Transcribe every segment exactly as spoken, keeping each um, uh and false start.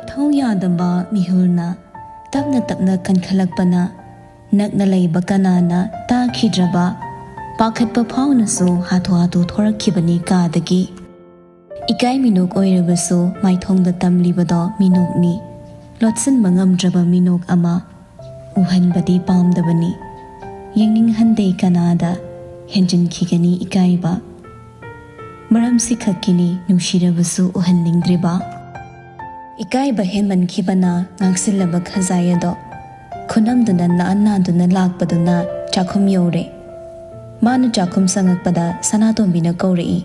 ꯊꯧ ꯌꯥꯗꯕ ꯃꯤꯍꯨꯜꯅ ꯇꯞꯅ ꯇꯞꯅ ꯀꯟꯈꯠꯂꯛꯄꯅ ꯅꯛꯅ ꯂꯩꯕ ꯀꯅꯥꯅ ꯇꯥꯈꯤꯗ꯭ꯔꯕ ꯄꯥꯈꯠꯄ ꯐꯥꯎꯅꯁꯨ ꯍꯥꯊꯨ ꯍꯥꯊꯨ ꯊꯣꯔꯛꯈꯤꯕꯅꯤ ꯀꯥꯗꯒꯤ꯫ ꯏꯀꯥꯏ ꯃꯤꯅꯣꯛ ꯑꯣꯏꯔꯕꯁꯨ ꯃꯥꯏꯊꯣꯡꯗ ꯇꯝꯂꯤꯕꯗꯣ ꯃꯤꯅꯣꯛꯅꯤ꯫ ꯂꯣꯠꯁꯤꯟꯕ ꯉꯝꯗ꯭ꯔꯕ ꯃꯤꯅꯣꯛ ꯑꯃ ꯎꯍꯟꯕꯗꯤ ꯄꯥꯝꯗꯕꯅꯤ꯫ ꯌꯦꯡꯅꯤꯡꯍꯟꯗꯦ ꯀꯅꯥꯗ ꯍꯦꯟꯖꯤꯟꯈꯤꯒꯅꯤ ꯏꯀꯥꯏꯕ꯫ ꯃꯔꯝꯁꯤ ꯈꯛꯀꯤꯅꯤ ꯅꯨꯡꯁꯤꯔꯕꯁꯨ ꯎꯍꯟꯅꯤꯡꯗ꯭ꯔꯤꯕ꯫ ꯏꯀꯥꯏꯕ ꯍꯦꯟꯃꯟꯈꯤꯕꯅ ꯉꯥꯡꯁꯤꯜꯂꯕ ꯈꯖꯥꯏ ꯑꯗꯣ ꯈꯨꯅꯝꯗꯨꯅ ꯅꯥꯟ ꯅꯥꯟꯗꯨꯅ ꯂꯥꯛꯄꯗꯨꯅ ꯆꯥꯛꯈꯨꯝ ꯌꯧꯔꯦ꯫ ꯃꯥꯅ ꯆꯥꯛꯈꯨꯝ ꯆꯪꯉꯛꯄꯗ ꯁꯅꯥꯇꯣꯝꯕꯤꯅ ꯀꯧꯔꯛꯏ꯫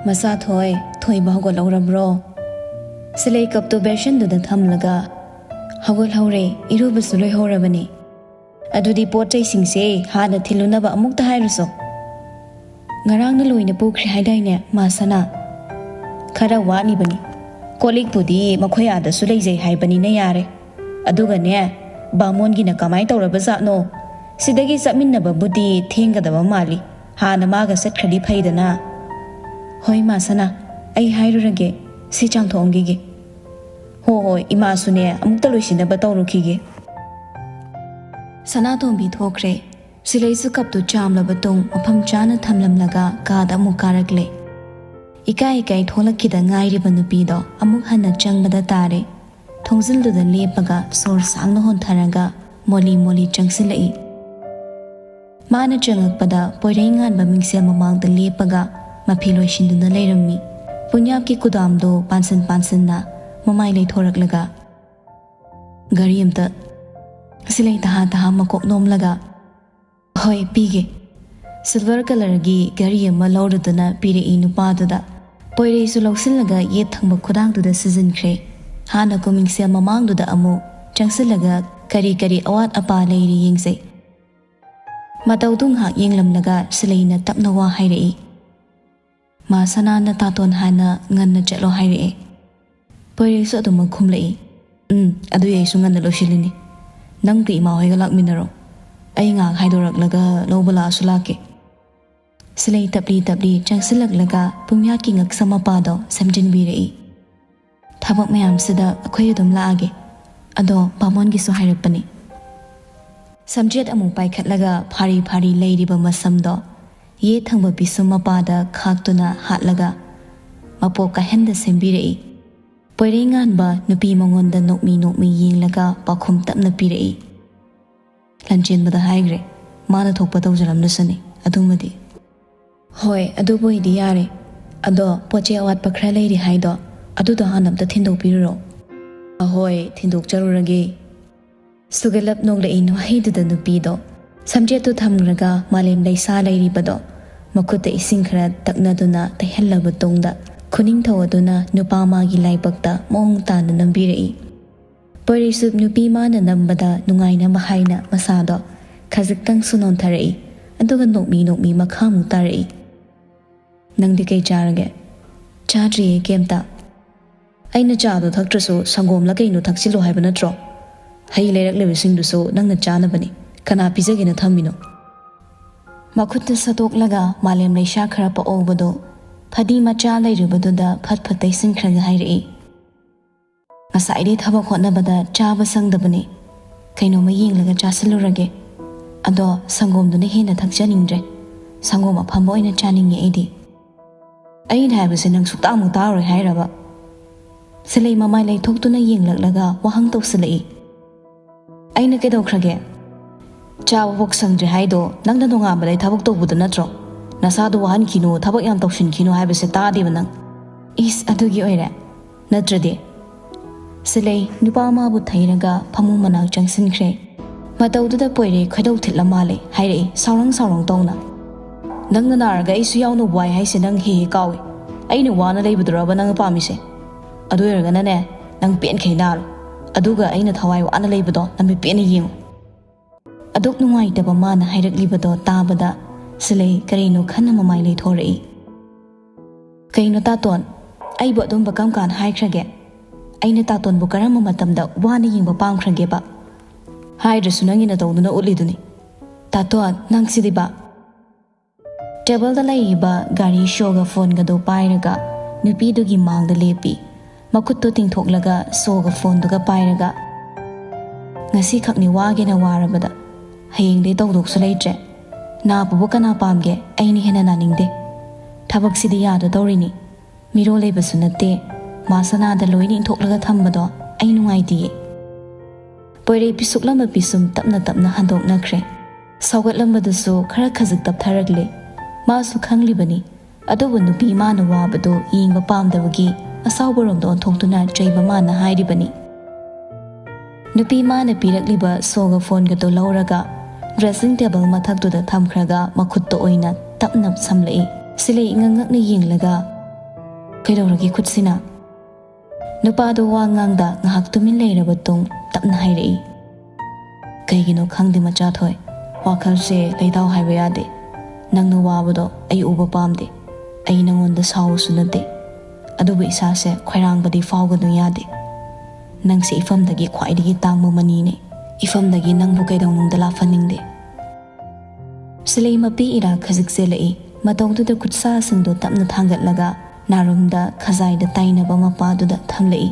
"ꯃꯆꯥ ꯊꯣꯏ, ꯊꯣꯏꯕ ꯍꯧꯒꯠꯍꯧꯔꯕ꯭ꯔꯣ?" ꯁꯤꯂꯩ ꯀꯞꯇꯨ ꯕꯦꯁꯟꯗꯨꯗ ꯊꯝꯂꯒ, "ꯍꯧꯒꯠꯍꯧꯔꯦ, ꯏꯔꯨꯕꯁꯨ ꯂꯣꯏꯍꯧꯔꯕꯅꯤ꯫ ꯑꯗꯨꯗꯤ ꯄꯣꯠ ꯆꯩꯁꯤꯡꯁꯦ ꯍꯥꯟꯅ ꯊꯤꯜꯂꯨꯅꯕ ꯑꯃꯨꯛꯇ ꯍꯥꯏꯔꯨꯁꯣ꯫ ꯉꯔꯥꯡꯅ ꯂꯣꯏꯅ ꯄꯨꯈ꯭ꯔꯦ ꯍꯥꯏꯗꯥꯏꯅꯦ, ꯃꯥ ꯁꯅꯥ?" "ꯈꯔ ꯋꯥꯠꯂꯤꯕꯅꯤ꯫ ꯀꯣꯜ ꯂꯤꯛꯄꯨꯗꯤ ꯃꯈꯣꯏ ꯑꯥꯗꯁꯨ ꯂꯩꯖꯩ ꯍꯥꯏꯕꯅꯤꯅ ꯌꯥꯔꯦ꯫ ꯑꯗꯨꯒꯅꯦ, ꯕꯥꯃꯣꯟꯒꯤꯅ ꯀꯃꯥꯏ ꯇꯧꯔꯕ ꯖꯥꯠꯅꯣ? ꯁꯤꯗꯒꯤ ꯆꯠꯃꯤꯟꯅꯕꯕꯨꯗꯤ ꯊꯦꯡꯒꯗꯕ ꯃꯥꯜꯂꯤ꯫ ꯍꯥꯟꯅ ꯃꯥꯒ ꯆꯠꯈ꯭ꯔꯗꯤ ꯐꯩꯗꯅ꯫" "ꯍꯣꯏ, ꯃꯥ ꯁꯅꯥ, ꯑꯩ ꯍꯥꯏꯔꯨꯔꯒꯦ꯫ ꯁꯤ ꯆꯥꯝꯊꯣꯛꯑꯝꯈꯤꯒꯦ꯫" "ꯍꯣ ꯍꯣꯏ, ꯏꯃꯥꯁꯨꯅꯦ ꯑꯃꯨꯛꯇ ꯂꯣꯏꯁꯤꯟꯅꯕ ꯇꯧꯔꯨꯈꯤꯒꯦ꯫" ꯁꯅꯥꯇꯣꯝꯕꯤ ꯊꯣꯛꯈ꯭ꯔꯦ꯫ ꯁꯤꯂꯩꯁꯨ ꯀꯞꯇꯨ ꯆꯥꯝꯂꯕ ꯇꯨꯡ ꯃꯐꯝ ꯆꯥꯅ ꯊꯝꯂꯝꯂꯒ ꯀꯥꯗ ꯑꯃꯨꯛ ꯀꯥꯔꯛꯂꯦ꯫ ꯏꯀꯥꯏ ꯏꯀꯥꯏ ꯊꯣꯛꯂꯛꯈꯤꯗ ꯉꯥꯏꯔꯤꯕ ꯅꯨꯄꯤꯗꯣ ꯑꯃꯨꯛ ꯍꯟꯅ ꯆꯪꯕꯗ ꯇꯥꯔꯦ꯫ ꯊꯣꯡꯖꯤꯜꯗꯨꯗ ꯂꯦꯞꯄꯒ ꯁꯣꯔ ꯁꯥꯡꯅ ꯍꯣꯟꯊꯔꯒ ꯃꯣꯂꯤ ꯃꯣꯂꯤ ꯆꯪꯁꯤꯜꯂꯛꯏ꯫ ꯃꯥꯅ ꯆꯪꯉꯛꯄꯗ ꯄꯣꯏꯔꯩ ꯉꯥꯟꯕ ꯃꯤꯡꯁꯦꯜ ꯃꯃꯥꯡꯗ ꯂꯦꯞꯄꯒ ꯃꯐꯤ ꯂꯣꯏꯁꯤꯟꯗꯨꯅ ꯂꯩꯔꯝꯃꯤ꯫ ꯄꯨꯟꯌꯥꯞꯀꯤ ꯀꯨꯗꯥꯝꯗꯣ ꯄꯥꯟꯁꯤꯟ ꯄꯥꯟꯁꯤꯟꯅ ꯃꯃꯥꯏ ꯂꯩꯊꯣꯔꯛꯂꯒ, "ꯘꯔꯤ ꯑꯝꯇ꯫" ꯁꯤꯂꯩ ꯇꯍꯥ ꯇꯍꯥ ꯃꯀꯣꯛ ꯅꯣꯝꯂꯒ, "ꯍꯣꯏ, ꯄꯤꯒꯦ꯫" ꯁꯤꯜꯚꯔ ꯀꯂꯔꯒꯤ ꯘꯔꯤ ꯑꯃ ꯂꯧꯔꯗꯨꯅ ꯄꯤꯔꯛꯏ ꯅꯨꯄꯥꯗꯨꯗ꯫ ꯄꯣꯏꯔꯩꯁꯨ ꯂꯧꯁꯤꯜꯂꯒ ꯌꯦꯠ ꯊꯪꯕ ꯈꯨꯗꯥꯡꯗꯨꯗ ꯁꯤꯖꯤꯟꯈ꯭ꯔꯦ꯫ ꯍꯥꯟꯅ ꯀꯨꯃꯤꯡꯁꯦꯜ ꯃꯃꯥꯡꯗꯨꯗ ꯑꯃꯨꯛ ꯆꯪꯁꯤꯜꯂꯒ ꯀꯔꯤ ꯀꯔꯤ ꯑꯋꯥꯠ ꯑꯄꯥ ꯂꯩꯔꯤ ꯌꯦꯡꯖꯩ꯫ ꯃꯇꯧꯗꯨ ꯉꯥꯏꯍꯥꯛ ꯌꯦꯡꯂꯝꯂꯒ ꯁꯤꯂꯩꯅ ꯇꯞꯅ ꯋꯥ ꯍꯥꯏꯔꯛꯏ꯫ "ꯃꯥ ꯁꯅꯥꯅ ꯇꯥꯇꯣꯟ ꯍꯥꯟꯅ ꯉꯟꯅ ꯆꯠꯂꯣ ꯍꯥꯏꯔꯛꯑꯦ꯫" ꯄꯣꯏꯔꯩꯁꯨ ꯑꯗꯨꯃꯛ ꯈꯨꯝꯂꯛꯏ꯫ "ꯎꯝ, ꯑꯗꯨꯏ ꯑꯩꯁꯨ ꯉꯟꯅ ꯂꯣꯏꯁꯤꯜꯂꯤꯅꯤ꯫ ꯅꯪꯒꯤ ꯏꯃꯥ ꯍꯣꯏꯒ ꯂꯥꯛꯃꯤꯟꯅꯔꯣ꯫ ꯑꯩ ꯉꯥꯏꯍꯥꯛ ꯍꯥꯏꯗꯣꯔꯛꯂꯒ ꯂꯧꯕ ꯂꯥꯛꯑꯁꯨ ꯂꯥꯛꯀꯦ꯫" ꯁꯤꯂꯩ ꯇꯞꯂꯤ ꯇꯞꯂꯤ ꯆꯪꯁꯤꯜꯂꯛꯂꯒ ꯄꯨꯡꯌꯥꯠꯀꯤ ꯉꯛꯁꯝ ꯃꯄꯥꯗꯣ ꯁꯦꯝꯖꯤꯟꯕꯤꯔꯛꯏ꯫ ꯊꯕꯛ ꯃꯌꯥꯝꯁꯤꯗ ꯑꯩꯈꯣꯏ ꯑꯗꯨꯝ ꯂꯥꯛꯑꯒꯦ꯫ ꯑꯗꯣ ꯕꯥꯃꯣꯟꯒꯤꯁꯨ ꯍꯥꯏꯔꯛꯄꯅꯤ꯫ ꯁꯝꯖꯦꯠ ꯑꯃꯨꯛ ꯄꯥꯏꯈꯠꯂꯒ ꯐꯥꯔꯤ ꯐꯥꯔꯤ ꯂꯩꯔꯤꯕ ꯃꯁꯝꯗꯣ ꯌꯦꯠ ꯊꯪꯕ ꯄꯤꯁꯨꯝ ꯃꯄꯥꯗ ꯈꯥꯛꯇꯨꯅ ꯍꯥꯠꯂꯒ ꯃꯄꯣꯛ ꯀꯥꯏꯍꯟꯗ ꯁꯦꯝꯕꯤꯔꯛꯏ꯫ ꯄꯣꯏꯔꯩ ꯉꯥꯟꯕ ꯅꯨꯄꯤ ꯃꯉꯣꯟꯗ ꯅꯣꯛꯃꯤ ꯅꯣꯛꯃꯤ ꯌꯦꯡꯂꯒ ꯄꯥꯎꯈꯨꯝ ꯇꯞꯅ ꯄꯤꯔꯛꯏ꯫ ꯂꯟꯆꯦꯟꯕꯗ ꯍꯥꯏꯈ꯭ꯔꯦ, ꯃꯥꯅ ꯊꯣꯛꯄ ꯇꯧꯖꯔꯝꯂꯁꯅꯤ ꯑꯗꯨꯃꯗꯤ꯫ ꯍꯣꯏ, ꯑꯗꯨꯕꯨ ꯑꯣꯏꯗꯤ ꯌꯥꯔꯦ꯫ ꯑꯗꯣ ꯄꯣꯠ ꯆꯩ ꯑꯋꯥꯠꯄ ꯈꯔ ꯂꯩꯔꯤ ꯍꯥꯏꯗꯣ, ꯑꯗꯨꯗꯣ ꯍꯥꯟꯅ ꯑꯝꯇ ꯊꯤꯟꯗꯣꯛꯄꯤꯔꯨꯔꯣ꯫ ꯑꯍꯣꯏ, ꯊꯤꯟꯗꯣꯛꯆꯔꯨꯔꯒꯦ꯫ ꯁꯨꯒꯂꯞ ꯅꯣꯡꯂꯛꯏ ꯋꯥꯍꯩꯗꯨꯗ ꯅꯨꯄꯤꯗꯣ ꯁꯝꯖꯦꯠꯇꯨ ꯊꯝꯈ꯭ꯔꯒ ꯃꯥꯂꯦꯝ ꯂꯩꯁꯥ ꯂꯩꯔꯤꯕꯗꯣ ꯃꯈꯨꯠꯇ ꯏꯁꯤꯡ ꯈꯔ ꯇꯛꯅꯗꯨꯅ ꯇꯩꯍꯜꯂꯕ ꯇꯨꯡꯗ ꯈꯨꯅꯤꯡꯊꯧ ꯑꯗꯨꯅ ꯅꯨꯄꯥ ꯃꯥꯒꯤ ꯂꯥꯏꯕꯛꯇ ꯃꯑꯣꯡ ꯇꯥꯅ ꯅꯝꯕꯤꯔꯛꯏ꯫ ꯄꯣꯏꯔꯩꯁꯨ ꯅꯨꯄꯤ ꯃꯥꯅ ꯅꯝꯕꯗ ꯅꯨꯡꯉꯥꯏꯅꯕ ꯍꯥꯏꯅ ꯃꯁꯥꯗꯣ ꯈꯖꯤꯛꯇꯪꯁꯨ ꯅꯣꯟꯊꯔꯛꯏ꯫ ꯑꯗꯨꯒ ꯅꯣꯛꯃꯤ ꯅꯣꯛꯃꯤ ꯃꯈꯥꯃꯨꯛ ꯇꯥꯔꯛꯏ꯫ "ꯅꯪꯗꯤ ꯀꯩ ꯆꯥꯔꯒꯦ?" "ꯆꯥꯗ꯭ꯔꯤꯌꯦ ꯀꯩꯝꯇ꯫ ꯑꯩꯅ ꯆꯥꯗꯣ ꯊꯛꯇ꯭ꯔꯁꯨ ꯁꯪꯒꯣꯝꯂ ꯀꯩꯅꯣ ꯊꯛꯆꯤꯜꯂꯣ ꯍꯥꯏꯕ ꯅꯠꯇ꯭ꯔꯣ? ꯍꯩ ꯂꯩꯔꯛꯂꯤꯕꯁꯤꯡꯗꯨꯁꯨ ꯅꯪꯅ ꯆꯥꯅꯕꯅꯤ꯫ ꯀꯅꯥ ꯄꯤꯖꯒꯦꯅ ꯊꯝꯃꯤꯅꯣ?" ꯃꯈꯨꯠꯇ ꯁꯠꯇꯣꯛꯂꯒ ꯃꯥꯂꯦꯝ ꯂꯩꯁꯥ ꯈꯔ ꯄꯛꯍꯧꯕꯗꯣ ꯐꯗꯤ ꯃꯆꯥ ꯂꯩꯔꯨꯕꯗꯨꯗ ꯐꯠ ꯐꯠ ꯇꯩꯁꯤꯟꯈ꯭ꯔꯒ ꯍꯥꯏꯔꯛꯏ꯫ "ꯉꯁꯥꯏꯗꯩ ꯊꯕꯛ ꯍꯣꯠꯅꯕꯗ ꯆꯥꯕ ꯁꯪꯗꯕꯅꯦ꯫ ꯀꯩꯅꯣꯝꯃ ꯌꯦꯡꯂꯒ ꯆꯥꯁꯤꯜꯂꯨꯔꯒꯦ꯫ ꯑꯗꯣ ꯁꯪꯒꯣꯝꯗꯨꯅ ꯍꯦꯟꯅ ꯊꯛꯆꯅꯤꯡꯗ꯭ꯔꯦ꯫ ꯁꯪꯒꯣꯝ ꯑꯐꯝꯕ ꯑꯣꯏꯅ ꯆꯥꯅꯤꯡꯉꯦ ꯑꯩꯗꯤ꯫" "ꯑꯩꯅ ꯍꯥꯏꯕꯁꯦ ꯅꯪ ꯁꯨꯛꯇꯥ ꯑꯃꯨꯛ ꯇꯥꯔꯣꯏ ꯍꯥꯏꯔꯕ?" ꯁꯤꯂꯩ ꯃꯃꯥꯏ ꯂꯩꯊꯣꯛꯇꯨꯅ ꯌꯦꯡꯂꯛꯂꯒ ꯋꯥꯍꯪ ꯇꯧꯁꯤꯜꯂꯛꯏ꯫ "ꯑꯩꯅ ꯀꯩꯗꯧꯈ꯭ꯔꯒꯦ? ꯆꯥꯕ ꯐꯥꯎ ꯁꯪꯗ꯭ꯔꯦ ꯍꯥꯏꯗꯣ ꯅꯪꯅ ꯅꯣꯡꯉꯥꯟꯕꯗꯩ ꯊꯕꯛ ꯇꯧꯕꯗ ꯅꯠꯇ꯭ꯔꯣ? ꯅꯁꯥꯗꯣ ꯋꯥꯍꯟꯈꯤꯅꯨ, ꯊꯕꯛ ꯌꯥꯝ ꯇꯧꯁꯤꯟꯈꯤꯅꯨ ꯍꯥꯏꯕꯁꯦ ꯇꯥꯗꯦꯕ ꯅꯪ꯫" "ꯏꯁ, ꯑꯗꯨꯒꯤ ꯑꯣꯏꯔꯦ? ꯅꯠꯇ꯭ꯔꯗꯤ?" ꯁꯤꯂꯩ ꯅꯨꯄꯥ ꯑꯃꯕꯨ ꯊꯩꯔꯒ ꯐꯃꯨꯡ ꯃꯅꯥꯛ ꯆꯪꯁꯤꯟꯈ꯭ꯔꯦ꯫ ꯃꯇꯧꯗꯨꯗ ꯄꯣꯏꯔꯩ ꯈꯣꯏꯗꯧ ꯊꯤꯠꯂ ꯃꯥꯜꯂꯦ ꯍꯥꯏꯔꯛꯏ ꯁꯥꯎꯔꯪ ꯁꯥꯎꯔꯪ ꯇꯧꯅ꯫ "ꯅꯪꯅ ꯅꯥꯔꯒ ꯑꯩꯁꯨ ꯌꯥꯎꯅ ꯋꯥꯏ ꯍꯥꯏꯁꯦ ꯅꯪ ꯍꯦꯛ ꯍꯦꯛ ꯀꯥꯎꯏ꯫ ꯑꯩꯅ ꯋꯥꯅ ꯂꯩꯕꯗꯨꯔꯕ ꯅꯪꯅ ꯄꯥꯝꯃꯤꯁꯦ? ꯑꯗꯨ ꯑꯣꯏꯔꯒꯅꯅꯦ, ꯅꯪ ꯄꯦꯟꯈꯩ ꯅꯥꯔꯣ꯫ ꯑꯗꯨꯒ ꯑꯩꯅ ꯊꯋꯥꯏ ꯋꯥꯅ ꯂꯩꯕꯗꯣ ꯅꯃꯤꯠ ꯄꯦꯟꯅ ꯌꯦꯡꯉꯨ꯫" ꯑꯗꯨꯛ ꯅꯨꯡꯉꯥꯏꯇꯕ ꯃꯥꯅ ꯍꯥꯏꯔꯛꯂꯤꯕꯗꯣ ꯇꯥꯕꯗ ꯁꯤꯂꯩ ꯀꯔꯤꯅꯣ ꯈꯟꯅ ꯃꯃꯥꯏ ꯂꯩꯊꯣꯔꯛꯏ꯫ "ꯀꯩꯅꯣ ꯇꯥꯇꯣꯟ, ꯑꯩꯕꯨ ꯑꯗꯨꯝꯕ ꯀꯔꯝ ꯀꯥꯟ ꯍꯥꯏꯈ꯭ꯔꯒꯦ? ꯑꯩꯅ ꯇꯥꯇꯣꯟꯕꯨ ꯀꯔꯝꯕ ꯃꯇꯝꯗ ꯋꯥꯅ ꯌꯦꯡꯕ ꯄꯥꯝꯈ꯭ꯔꯒꯦꯕ? ꯍꯥꯏꯗ꯭ꯔꯁꯨ ꯅꯪꯒꯤ ꯅꯇꯧꯗꯨꯅ ꯎꯠꯂꯤꯗꯨꯅꯤ꯫ ꯇꯥꯇꯣꯟ, ꯅꯪ ꯁꯤꯗꯤꯕ!" ꯇꯦꯕꯜꯗ ꯂꯩꯔꯤꯕ ꯒꯥꯔꯤ ꯁꯣꯒ ꯐꯣꯟꯒꯗꯣ ꯄꯥꯏꯔꯒ ꯅꯨꯄꯤꯗꯨꯒꯤ ꯃꯥꯡꯗ ꯂꯦꯞꯄꯤ꯫ ꯃꯈꯨꯠꯇꯣ ꯇꯤꯡꯊꯣꯛꯂꯒ ꯁꯣꯒ ꯐꯣꯟꯗꯨꯒ ꯄꯥꯏꯔꯒ, "ꯉꯁꯤꯈꯛꯅꯤ ꯋꯥꯒꯦꯅ ꯋꯥꯔꯕꯗ, ꯍꯌꯦꯡꯗꯩ ꯇꯧꯗꯧꯁꯨ ꯂꯩꯇ꯭ꯔꯦ꯫ ꯅꯥꯕꯕꯨ ꯀꯅꯥ ꯄꯥꯝꯒꯦ? ꯑꯩꯅ ꯍꯦꯟꯅ ꯅꯥꯅꯤꯡꯗꯦ꯫ ꯊꯕꯛꯁꯤꯗꯤ ꯌꯥꯗꯗꯧꯔꯤꯅꯤ꯫ ꯃꯤꯔꯣꯜ ꯂꯩꯕꯁꯨ ꯅꯠꯇꯦ꯫ ꯃꯥ ꯁꯅꯥꯗ ꯂꯣꯏꯅ ꯏꯟꯊꯣꯛꯂꯒ ꯊꯝꯕꯗꯣ ꯑꯩ ꯅꯨꯡꯉꯥꯏꯇꯤꯌꯦ꯫" ꯄꯣꯏꯔꯩ ꯄꯤꯁꯨꯛꯂꯝꯕ ꯄꯤꯁꯨꯝ ꯇꯞꯅ ꯇꯞꯅ ꯍꯟꯗꯣꯛꯅꯈ꯭ꯔꯦ꯫ ꯁꯥꯎꯒꯠꯂꯝꯕꯗꯨꯁꯨ ꯈꯔ ꯈꯖꯤꯛ ꯇꯞꯊꯔꯛꯂꯦ꯫ ꯃꯥꯁꯨ ꯈꯪꯂꯤꯕꯅꯤ, ꯑꯗꯨꯕꯨ ꯅꯨꯄꯤ ꯃꯥꯅ ꯋꯥꯕꯗꯨ ꯌꯦꯡꯕ ꯄꯥꯝꯗꯕꯒꯤ ꯑꯁꯥꯎꯕꯔꯣꯝꯗ ꯑꯣꯟꯊꯣꯛꯇꯨꯅ ꯆꯩꯕ ꯃꯥꯅ ꯍꯥꯏꯔꯤꯕꯅꯤ꯫ ꯅꯨꯄꯤ ꯃꯥꯅ ꯄꯤꯔꯛꯂꯤꯕ ꯁꯣꯒ ꯐꯣꯟꯒꯗꯣ ꯂꯧꯔꯒ dressing table ꯃꯊꯛꯇꯨꯗ ꯊꯝꯈ꯭ꯔꯒ ꯃꯈꯨꯠꯇ ꯑꯣꯏꯅ ꯇꯞꯅ ꯁꯝꯂꯛꯏ꯫ ꯁꯤꯂꯩ ꯉꯛꯉꯛꯅ ꯌꯦꯡꯂꯒ, "ꯀꯩꯗꯧꯔꯒꯦ ꯈꯨꯠꯁꯤꯅ?" ꯅꯨꯄꯥꯗꯣ ꯋꯥ ꯉꯥꯡꯗ ꯉꯥꯏꯍꯥꯛ ꯇꯨꯃꯤꯟ ꯂꯩꯔꯕ ꯇꯨꯡ ꯇꯞꯅ ꯍꯥꯏꯔꯛꯏ, "ꯀꯩꯒꯤꯅꯣ ꯈꯪꯗꯦ ꯃꯆꯥꯊꯣꯏ, ꯋꯥꯈꯜꯁꯦ ꯂꯩꯇꯥꯎ ꯍꯥꯏꯕ ꯌꯥꯗꯦ꯫ ꯅꯪꯅ ꯋꯥꯕꯗꯣ ꯑꯩ ꯎꯕ ꯄꯥꯝꯗꯦ꯫ ꯑꯩ ꯅꯪꯉꯣꯟꯗ ꯁꯥꯎꯕꯁꯨ ꯅꯠꯇꯦ, ꯑꯗꯨꯕꯨ ꯏꯁꯥꯁꯦ ꯈꯣꯏꯔꯥꯡꯕꯗꯤ ꯐꯥꯎꯒꯅꯨ ꯌꯥꯗꯦ꯫ ꯅꯪꯁꯦ ꯏꯐꯝꯗꯒꯤ ꯈ꯭ꯋꯥꯏꯗꯒꯤ ꯇꯥꯡꯕ ꯃꯅꯤꯅꯦ꯫ ꯏꯐꯝꯗꯒꯤ ꯅꯪꯕꯨ ꯀꯩꯗꯧꯅꯨꯡꯗ ꯂꯥꯛꯍꯟꯅꯤꯡꯗꯦ꯫" ꯁꯤꯂꯩ ꯃꯄꯤ ꯏꯔꯥ ꯈꯖꯤꯛ ꯆꯦꯜꯂꯛꯏ꯫ ꯃꯇꯧꯗꯨꯗ ꯈꯨꯠꯁꯥꯁꯤꯡꯗꯣ ꯇꯞꯅ ꯊꯥꯡꯒꯠꯂꯒ ꯅꯥꯔꯨꯝꯗ ꯈꯖꯥꯏꯗ ꯇꯥꯏꯅꯕ ꯃꯄꯥꯗꯨꯗ ꯊꯝꯂꯛꯏ꯫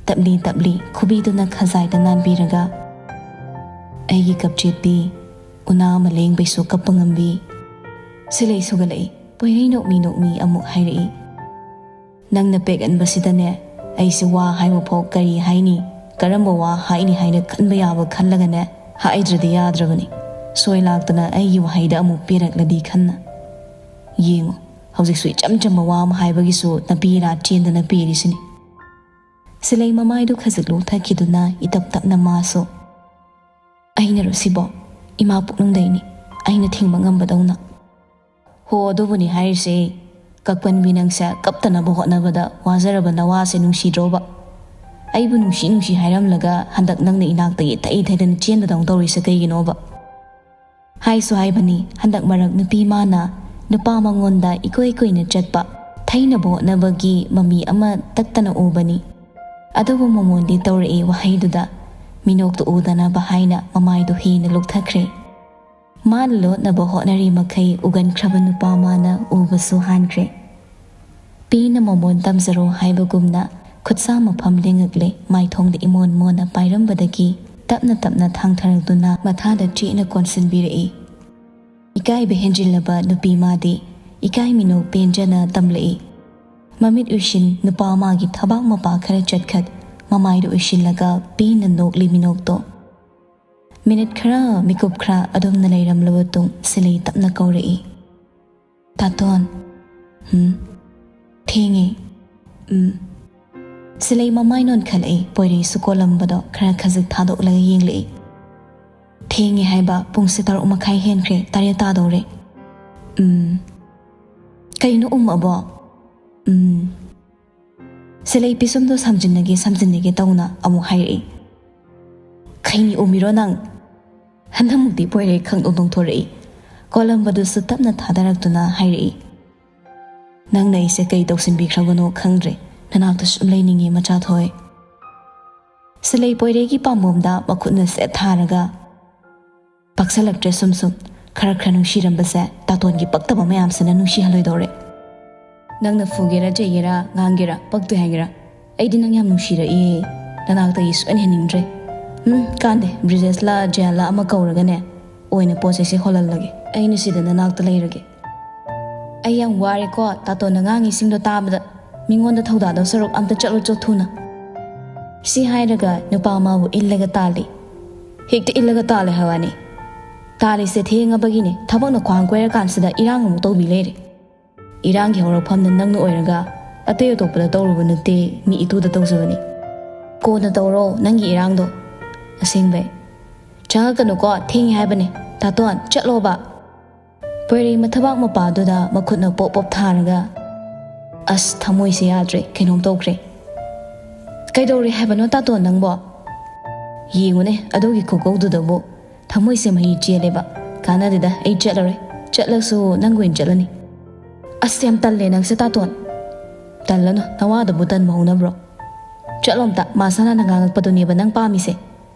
ꯇꯞꯂꯤ ꯇꯞꯂꯤ ꯈꯨꯕꯤꯗꯨꯅ ꯈꯖꯥꯏꯗ ꯅꯥꯟꯕꯤꯔꯒ, "ꯑꯩꯒꯤ ꯀꯞꯆꯦꯠꯄꯤ, ꯎꯅꯥ ꯑꯃ ꯂꯦꯡꯕꯩꯁꯨ ꯀꯞꯄ ꯉꯝꯕꯤ꯫" ꯁꯤꯂꯩ ꯁꯨꯒꯠꯂꯛꯏ꯫ ꯄꯣꯏꯔꯩ ꯅꯣꯛꯃꯤ ꯅꯣꯛꯃꯤ ꯑꯃꯨꯛ ꯍꯥꯏꯔꯛꯏ, "ꯅꯪꯅ ꯄꯦꯛꯍꯟꯕꯁꯤꯗꯅꯦ, ꯑꯩꯁꯦ ꯋꯥ ꯍꯥꯏꯕ ꯐꯥꯎ ꯀꯔꯤ ꯍꯥꯏꯅꯤ, ꯀꯔꯝꯕ ꯋꯥ ꯍꯥꯏꯅꯤ ꯍꯥꯏꯅ ꯈꯟꯕ ꯌꯥꯕ ꯈꯜꯂꯒꯅꯦ, ꯍꯥꯏꯗ꯭ꯔꯗꯤ ꯌꯥꯗ꯭ꯔꯕꯅꯤ꯫ ꯁꯣꯏ ꯂꯥꯛꯇꯅ ꯑꯩꯒꯤ ꯋꯥꯍꯩꯗ ꯑꯃꯨꯛ ꯄꯦꯔꯛꯂꯗꯤ ꯈꯟꯅ꯫ ꯌꯦꯡꯉꯨ, ꯍꯧꯖꯤꯛꯁꯨ ꯏꯆꯝ ꯆꯝꯕ ꯋꯥ ꯑꯃ ꯍꯥꯏꯕꯒꯤꯁꯨ ꯅꯄꯤ ꯏꯔꯥ ꯆꯦꯟꯗꯅ ꯄꯦꯔꯤꯁꯤꯅꯤ꯫" ꯁꯤꯂꯩ ꯃꯃꯥꯏꯗꯨ ꯈꯖꯤꯛ ꯂꯣꯛꯊꯈꯤꯗꯨꯅ ꯏꯇꯞ ꯇꯞꯅ ꯃꯥꯁꯨ, "ꯑꯩꯅꯔꯣ ꯁꯤꯕꯣ? ꯏꯃꯥ ꯄꯨꯛꯅꯨꯡꯗꯩꯅꯤ, ꯑꯩꯅ ꯊꯤꯡꯕ ꯉꯝꯕꯗꯧꯅ꯫" "ꯍꯣ, ꯑꯗꯨꯕꯨꯅꯤ ꯍꯥꯏꯔꯤꯁꯦ꯫ ꯀꯛꯄꯟꯕꯤ ꯅꯪꯁꯦ ꯀꯞꯇꯅꯕ ꯍꯣꯠꯅꯕꯗ ꯋꯥꯖꯔꯕ ꯅꯋꯥꯁꯦ ꯅꯨꯡꯁꯤꯗ꯭ꯔꯣꯕ? ꯑꯩꯕꯨ ꯅꯨꯡꯁꯤ ꯅꯨꯡꯁꯤ ꯍꯥꯏꯔꯝꯂꯒ ꯍꯟꯗꯛ ꯅꯪꯅ ꯏꯅꯥꯛꯇꯒꯤ ꯊꯩ ꯊꯩꯗꯅ ꯆꯦꯟꯕꯗꯧ ꯇꯧꯔꯤꯁꯦ ꯀꯩꯒꯤꯅꯣꯕ?" ꯍꯥꯏꯁꯨ ꯍꯥꯏꯕꯅꯤ, ꯍꯟꯗꯛ ꯃꯔꯛ ꯅꯨꯄꯤ ꯃꯥꯅ ꯅꯨꯄꯥ ꯃꯉꯣꯟꯗ ꯏꯀꯣꯏ ꯀꯣꯏꯅ ꯆꯠꯄ, ꯊꯩꯅꯕ ꯍꯣꯠꯅꯕꯒꯤ ꯃꯃꯤ ꯑꯃ ꯇꯠꯇꯅ ꯎꯕꯅꯤ꯫ ꯑꯗꯨꯕꯨ ꯃꯣꯃꯣꯟꯗꯤ ꯇꯧꯔꯛꯏ ꯋꯥꯍꯩꯗꯨꯗ ꯃꯤꯅꯣꯛꯇꯨ ꯎꯗꯅꯕ ꯍꯥꯏꯅ ꯃꯃꯥꯏꯗꯨ ꯍꯦꯟꯅ ꯂꯨꯛꯊꯈ꯭ꯔꯦ꯫ ꯃꯥꯅ ꯂꯣꯠꯅꯕ ꯍꯣꯠꯅꯔꯤ ꯃꯈꯩ ꯎꯒꯟꯈ꯭ꯔꯕ ꯅꯨꯄꯥ ꯃꯥꯅ ꯎꯕꯁꯨ ꯍꯥꯟꯈ꯭ꯔꯦ꯫ ꯄꯤꯅ ꯃꯣꯃꯣꯟ ꯇꯝꯖꯔꯣ ꯍꯥꯏꯕꯒꯨꯝꯅ ꯈꯨꯠꯁꯥ ꯃꯐꯝ ꯂꯦꯡꯉꯛꯂꯦ꯫ ꯃꯥꯏꯊꯣꯡꯗ ꯏꯃꯣꯟ ꯃꯣꯟꯅ ꯄꯥꯏꯔꯝꯕꯗꯒꯤ ꯇꯞꯅ ꯇꯞꯅ ꯊꯥꯡꯊꯔꯛꯇꯨꯅ ꯃꯊꯥꯗ ꯆꯦꯠꯅ ꯀꯣꯟꯁꯤꯟꯕꯤꯔꯛꯏ꯫ ꯏꯀꯥꯏꯕ ꯍꯦꯟꯖꯤꯜꯂꯕ ꯅꯨꯄꯤ ꯃꯥꯗꯤ ꯏꯀꯥꯏ ꯃꯤꯅꯣꯛ ꯄꯦꯟꯖꯅ ꯇꯝꯂꯛꯏ꯫ ꯃꯃꯤꯠ ꯎꯏꯁꯤꯟ ꯅꯨꯄꯥ ꯃꯥꯒꯤ ꯊꯕꯥꯛ ꯃꯄꯥ ꯈꯔ ꯆꯠꯈꯠ ꯃꯃꯥꯏꯗ ꯎꯏꯁꯤꯜꯂꯒ ꯄꯦꯟꯅ ꯅꯣꯛꯂꯤ ꯃꯤꯅꯣꯛꯇꯣ꯫ ꯃꯤꯅꯤꯠ ꯈꯔ ꯃꯤꯀꯨꯞ ꯈꯔ ꯑꯗꯨꯝꯅ ꯂꯩꯔꯝꯂꯕ ꯇꯨꯡ ꯁꯤꯂꯩ ꯇꯞꯅ ꯀꯧꯔꯛꯏ꯫ "ꯇꯥꯇꯣꯟ"꯫ "ꯍꯨꯝ?" "ꯊꯦꯡꯉꯦ"꯫ "ꯎꯝ"꯫ ꯁꯤꯂꯩ ꯃꯃꯥꯏ ꯅꯣꯟꯈꯠꯂꯛꯏ꯫ ꯄꯣꯏꯔꯩꯁꯨ ꯀꯣꯜꯂꯝꯕꯗꯣ ꯈꯔ ꯈꯖꯤꯛ ꯊꯥꯗꯣꯛꯂꯒ ꯌꯦꯡꯂꯛꯏ꯫ "ꯊꯦꯡꯉꯦ ꯍꯥꯏꯕ, ꯄꯨꯡꯁꯦ ꯇꯔꯨꯛ ꯃꯈꯥꯏ ꯍꯦꯟꯈ꯭ꯔꯦ, ꯇꯔꯦꯠ ꯇꯥꯗꯧꯔꯦ"꯫ "ꯎꯝ"꯫ "ꯀꯩꯅꯣ ꯎꯝ ꯑꯕꯣ?" "ꯎꯝ"꯫ ꯁꯤꯂꯩ ꯄꯤꯁꯨꯝꯗꯣ ꯁꯝꯖꯤꯟꯅꯒꯦ ꯁꯝꯖꯤꯟꯅꯒꯦ ꯇꯧꯅ ꯑꯃꯨꯛ ꯍꯥꯏꯔꯛꯏ꯫ "ꯈꯩꯅꯤ ꯎꯝꯃꯤꯔꯣ ꯅꯪ?" ꯍꯟꯗꯛꯃꯨꯛꯇꯤ ꯄꯣꯏꯔꯩ ꯈꯪꯗꯣꯡ ꯅꯣꯡꯊꯣꯔꯛꯏ꯫ ꯀꯣꯜꯂꯝꯕꯗꯨꯁꯨ ꯇꯞꯅ ꯊꯥꯗꯔꯛꯇꯨꯅ ꯍꯥꯏꯔꯛꯏ꯫ "ꯅꯪꯅ ꯑꯩꯁꯦ ꯀꯩ ꯇꯧꯁꯤꯟꯕꯤꯈ꯭ꯔꯕꯅꯣ ꯈꯪꯗ꯭ꯔꯦ꯫ ꯅꯅꯥꯛꯇ ꯁꯨꯝ ꯂꯩꯅꯤꯡꯉꯦ ꯃꯆꯥ ꯊꯣꯏ"꯫ ꯁꯤꯂꯩ ꯄꯣꯏꯔꯩꯒꯤ ꯄꯥꯝꯕꯣꯝꯗ ꯃꯈꯨꯠꯅ ꯁꯦꯠ ꯊꯥꯔꯒ, "ꯄꯥꯛꯁꯜꯂꯛꯇ꯭ꯔꯦ ꯁꯨꯝ ꯁꯨꯝ꯫ ꯈꯔ ꯈꯔ ꯅꯨꯡꯁꯤꯔꯝꯕꯁꯦ ꯇꯥꯇꯣꯟꯒꯤ ꯄꯛꯇꯕ ꯃꯌꯥꯝꯁꯤꯅ ꯅꯨꯡꯁꯤꯍꯜꯂꯣꯏꯗꯧꯔꯦ꯫ ꯅꯪꯅ ꯐꯨꯒꯦꯔꯥ, ꯆꯩꯒꯦꯔꯥ, ꯉꯥꯡꯒꯦꯔꯥ, ꯄꯛꯇꯦ ꯍꯥꯏꯒꯦꯔꯥ, ꯑꯩꯗꯤ ꯅꯪ ꯌꯥꯝ ꯅꯨꯡꯁꯤꯔꯛꯏ꯫ ꯅꯅꯥꯛꯇꯒꯤ ꯁꯨꯛꯍꯟ ꯍꯦꯟꯅꯤꯡꯗ꯭ꯔꯦ꯫ ꯎꯝ, ꯀꯥꯟꯗꯦ꯫ ꯕ꯭ꯔꯤꯖꯦꯁꯂꯥ, ꯖꯦꯜꯂꯥ ꯑꯃ ꯀꯧꯔꯒꯅꯦ, ꯑꯣꯏꯅ ꯄꯣꯠ ꯆꯩꯁꯦ ꯍꯣꯜꯍꯜꯂꯒꯦ꯫ ꯑꯩꯅ ꯁꯤꯗ ꯅꯅꯥꯛꯇ ꯂꯩꯔꯒꯦ"꯫ "ꯑꯩ ꯌꯥꯝ ꯋꯥꯔꯦꯀꯣ ꯇꯥꯇꯣꯟꯅ ꯉꯥꯡꯉꯤꯁꯤꯡꯗꯣ ꯇꯥꯕꯗ꯫ ꯃꯤꯉꯣꯟꯗ ꯊꯧꯗꯥꯗꯧ ꯁꯔꯨꯛ ꯑꯝꯇ ꯆꯠꯂꯨ ꯆꯣ ꯊꯨꯅ"꯫ ꯁꯤ ꯍꯥꯏꯔꯒ ꯅꯨꯄꯥ ꯑꯃꯕꯨ ꯏꯜꯂꯒ ꯇꯥꯜꯂꯤ꯫ ꯍꯦꯛꯇ ꯏꯜꯂꯒ ꯇꯥꯜꯂꯦ ꯍꯥꯏꯕ ꯋꯥꯅꯤ꯫ ꯇꯥꯜꯂꯤꯁꯦ ꯊꯦꯡꯉꯕꯒꯤꯅꯦ꯫ ꯊꯕꯛꯅ ꯈ꯭ꯋꯥꯡ ꯀꯣꯏꯔꯀꯥꯟꯁꯤꯗ ꯏꯔꯥꯡ ꯑꯃꯨꯛ ꯇꯧꯕꯤ ꯂꯩꯔꯦ꯫ ꯏꯔꯥꯡꯒꯤ ꯍꯧꯔꯛꯐꯝꯗ ꯅꯪꯅ ꯑꯣꯏꯔꯒ ꯑꯇꯩ ꯑꯇꯣꯞꯄꯗ ꯇꯧꯔꯨꯕ ꯅꯠꯇꯦ, ꯃꯤ ꯏꯇꯨꯗ ꯇꯧꯖꯕꯅꯤ꯫ ꯀꯣꯟꯅ ꯇꯧꯔꯣ ꯅꯪꯒꯤ ꯏꯔꯥꯡꯗꯣ꯫ ꯑꯁꯦꯡꯕꯩ꯫ ꯆꯪꯉꯛꯀꯅꯨꯀꯣ, ꯊꯦꯡꯉꯦ ꯍꯥꯏꯕꯅꯦ꯫ ꯇꯥꯇꯣꯟ, ꯆꯠꯂꯣꯕ꯫ ꯄꯣꯏꯔꯩ ꯃꯊꯕꯥꯛ ꯃꯄꯥꯗꯨꯗ ꯃꯈꯨꯠꯅ ꯄꯣꯞ ꯄꯣꯞ ꯊꯥꯔꯒ, "ꯑꯁ, ꯊꯃꯣꯏꯁꯦ ꯌꯥꯗ꯭ꯔꯦ, ꯀꯩꯅꯣꯝ ꯇꯧꯈ꯭ꯔꯦ꯫ ꯀꯩꯗꯧꯔꯦ ꯍꯥꯏꯕꯅꯣ ꯇꯥꯇꯣꯟ ꯅꯪꯕꯣ? ꯌꯦꯡꯉꯨꯅꯦ, ꯑꯗꯨꯒꯤ ꯈꯨꯀꯧꯗꯨꯗꯕꯨ ꯊꯃꯣꯏꯁꯦ ꯃꯍꯤ ꯆꯦꯜꯂꯦꯕ꯫ ꯀꯥꯟꯅꯗꯦꯗ, ꯑꯩ ꯆꯠꯂꯔꯣꯏ꯫ ꯆꯠꯂꯁꯨ ꯅꯪꯒ ꯑꯣꯏꯅ ꯆꯠꯂꯅꯤ"꯫ "ꯑꯁ, ꯌꯥꯝ ꯇꯜꯂꯦ ꯅꯪꯁꯦ ꯇꯥꯇꯣꯟ"꯫ "ꯇꯜꯂꯅꯨ, ꯅꯋꯥꯗꯕꯨ ꯇꯟꯕ ꯍꯧꯅꯕ꯭ꯔꯣ? ꯆꯠꯂꯣ ꯑꯝꯇ, ꯃꯥ ꯁꯅꯥꯅ ꯉꯥꯡꯉꯛꯄꯗꯨꯅꯦꯕ ꯅꯪ ꯄꯥꯝꯃꯤꯁꯦ꯫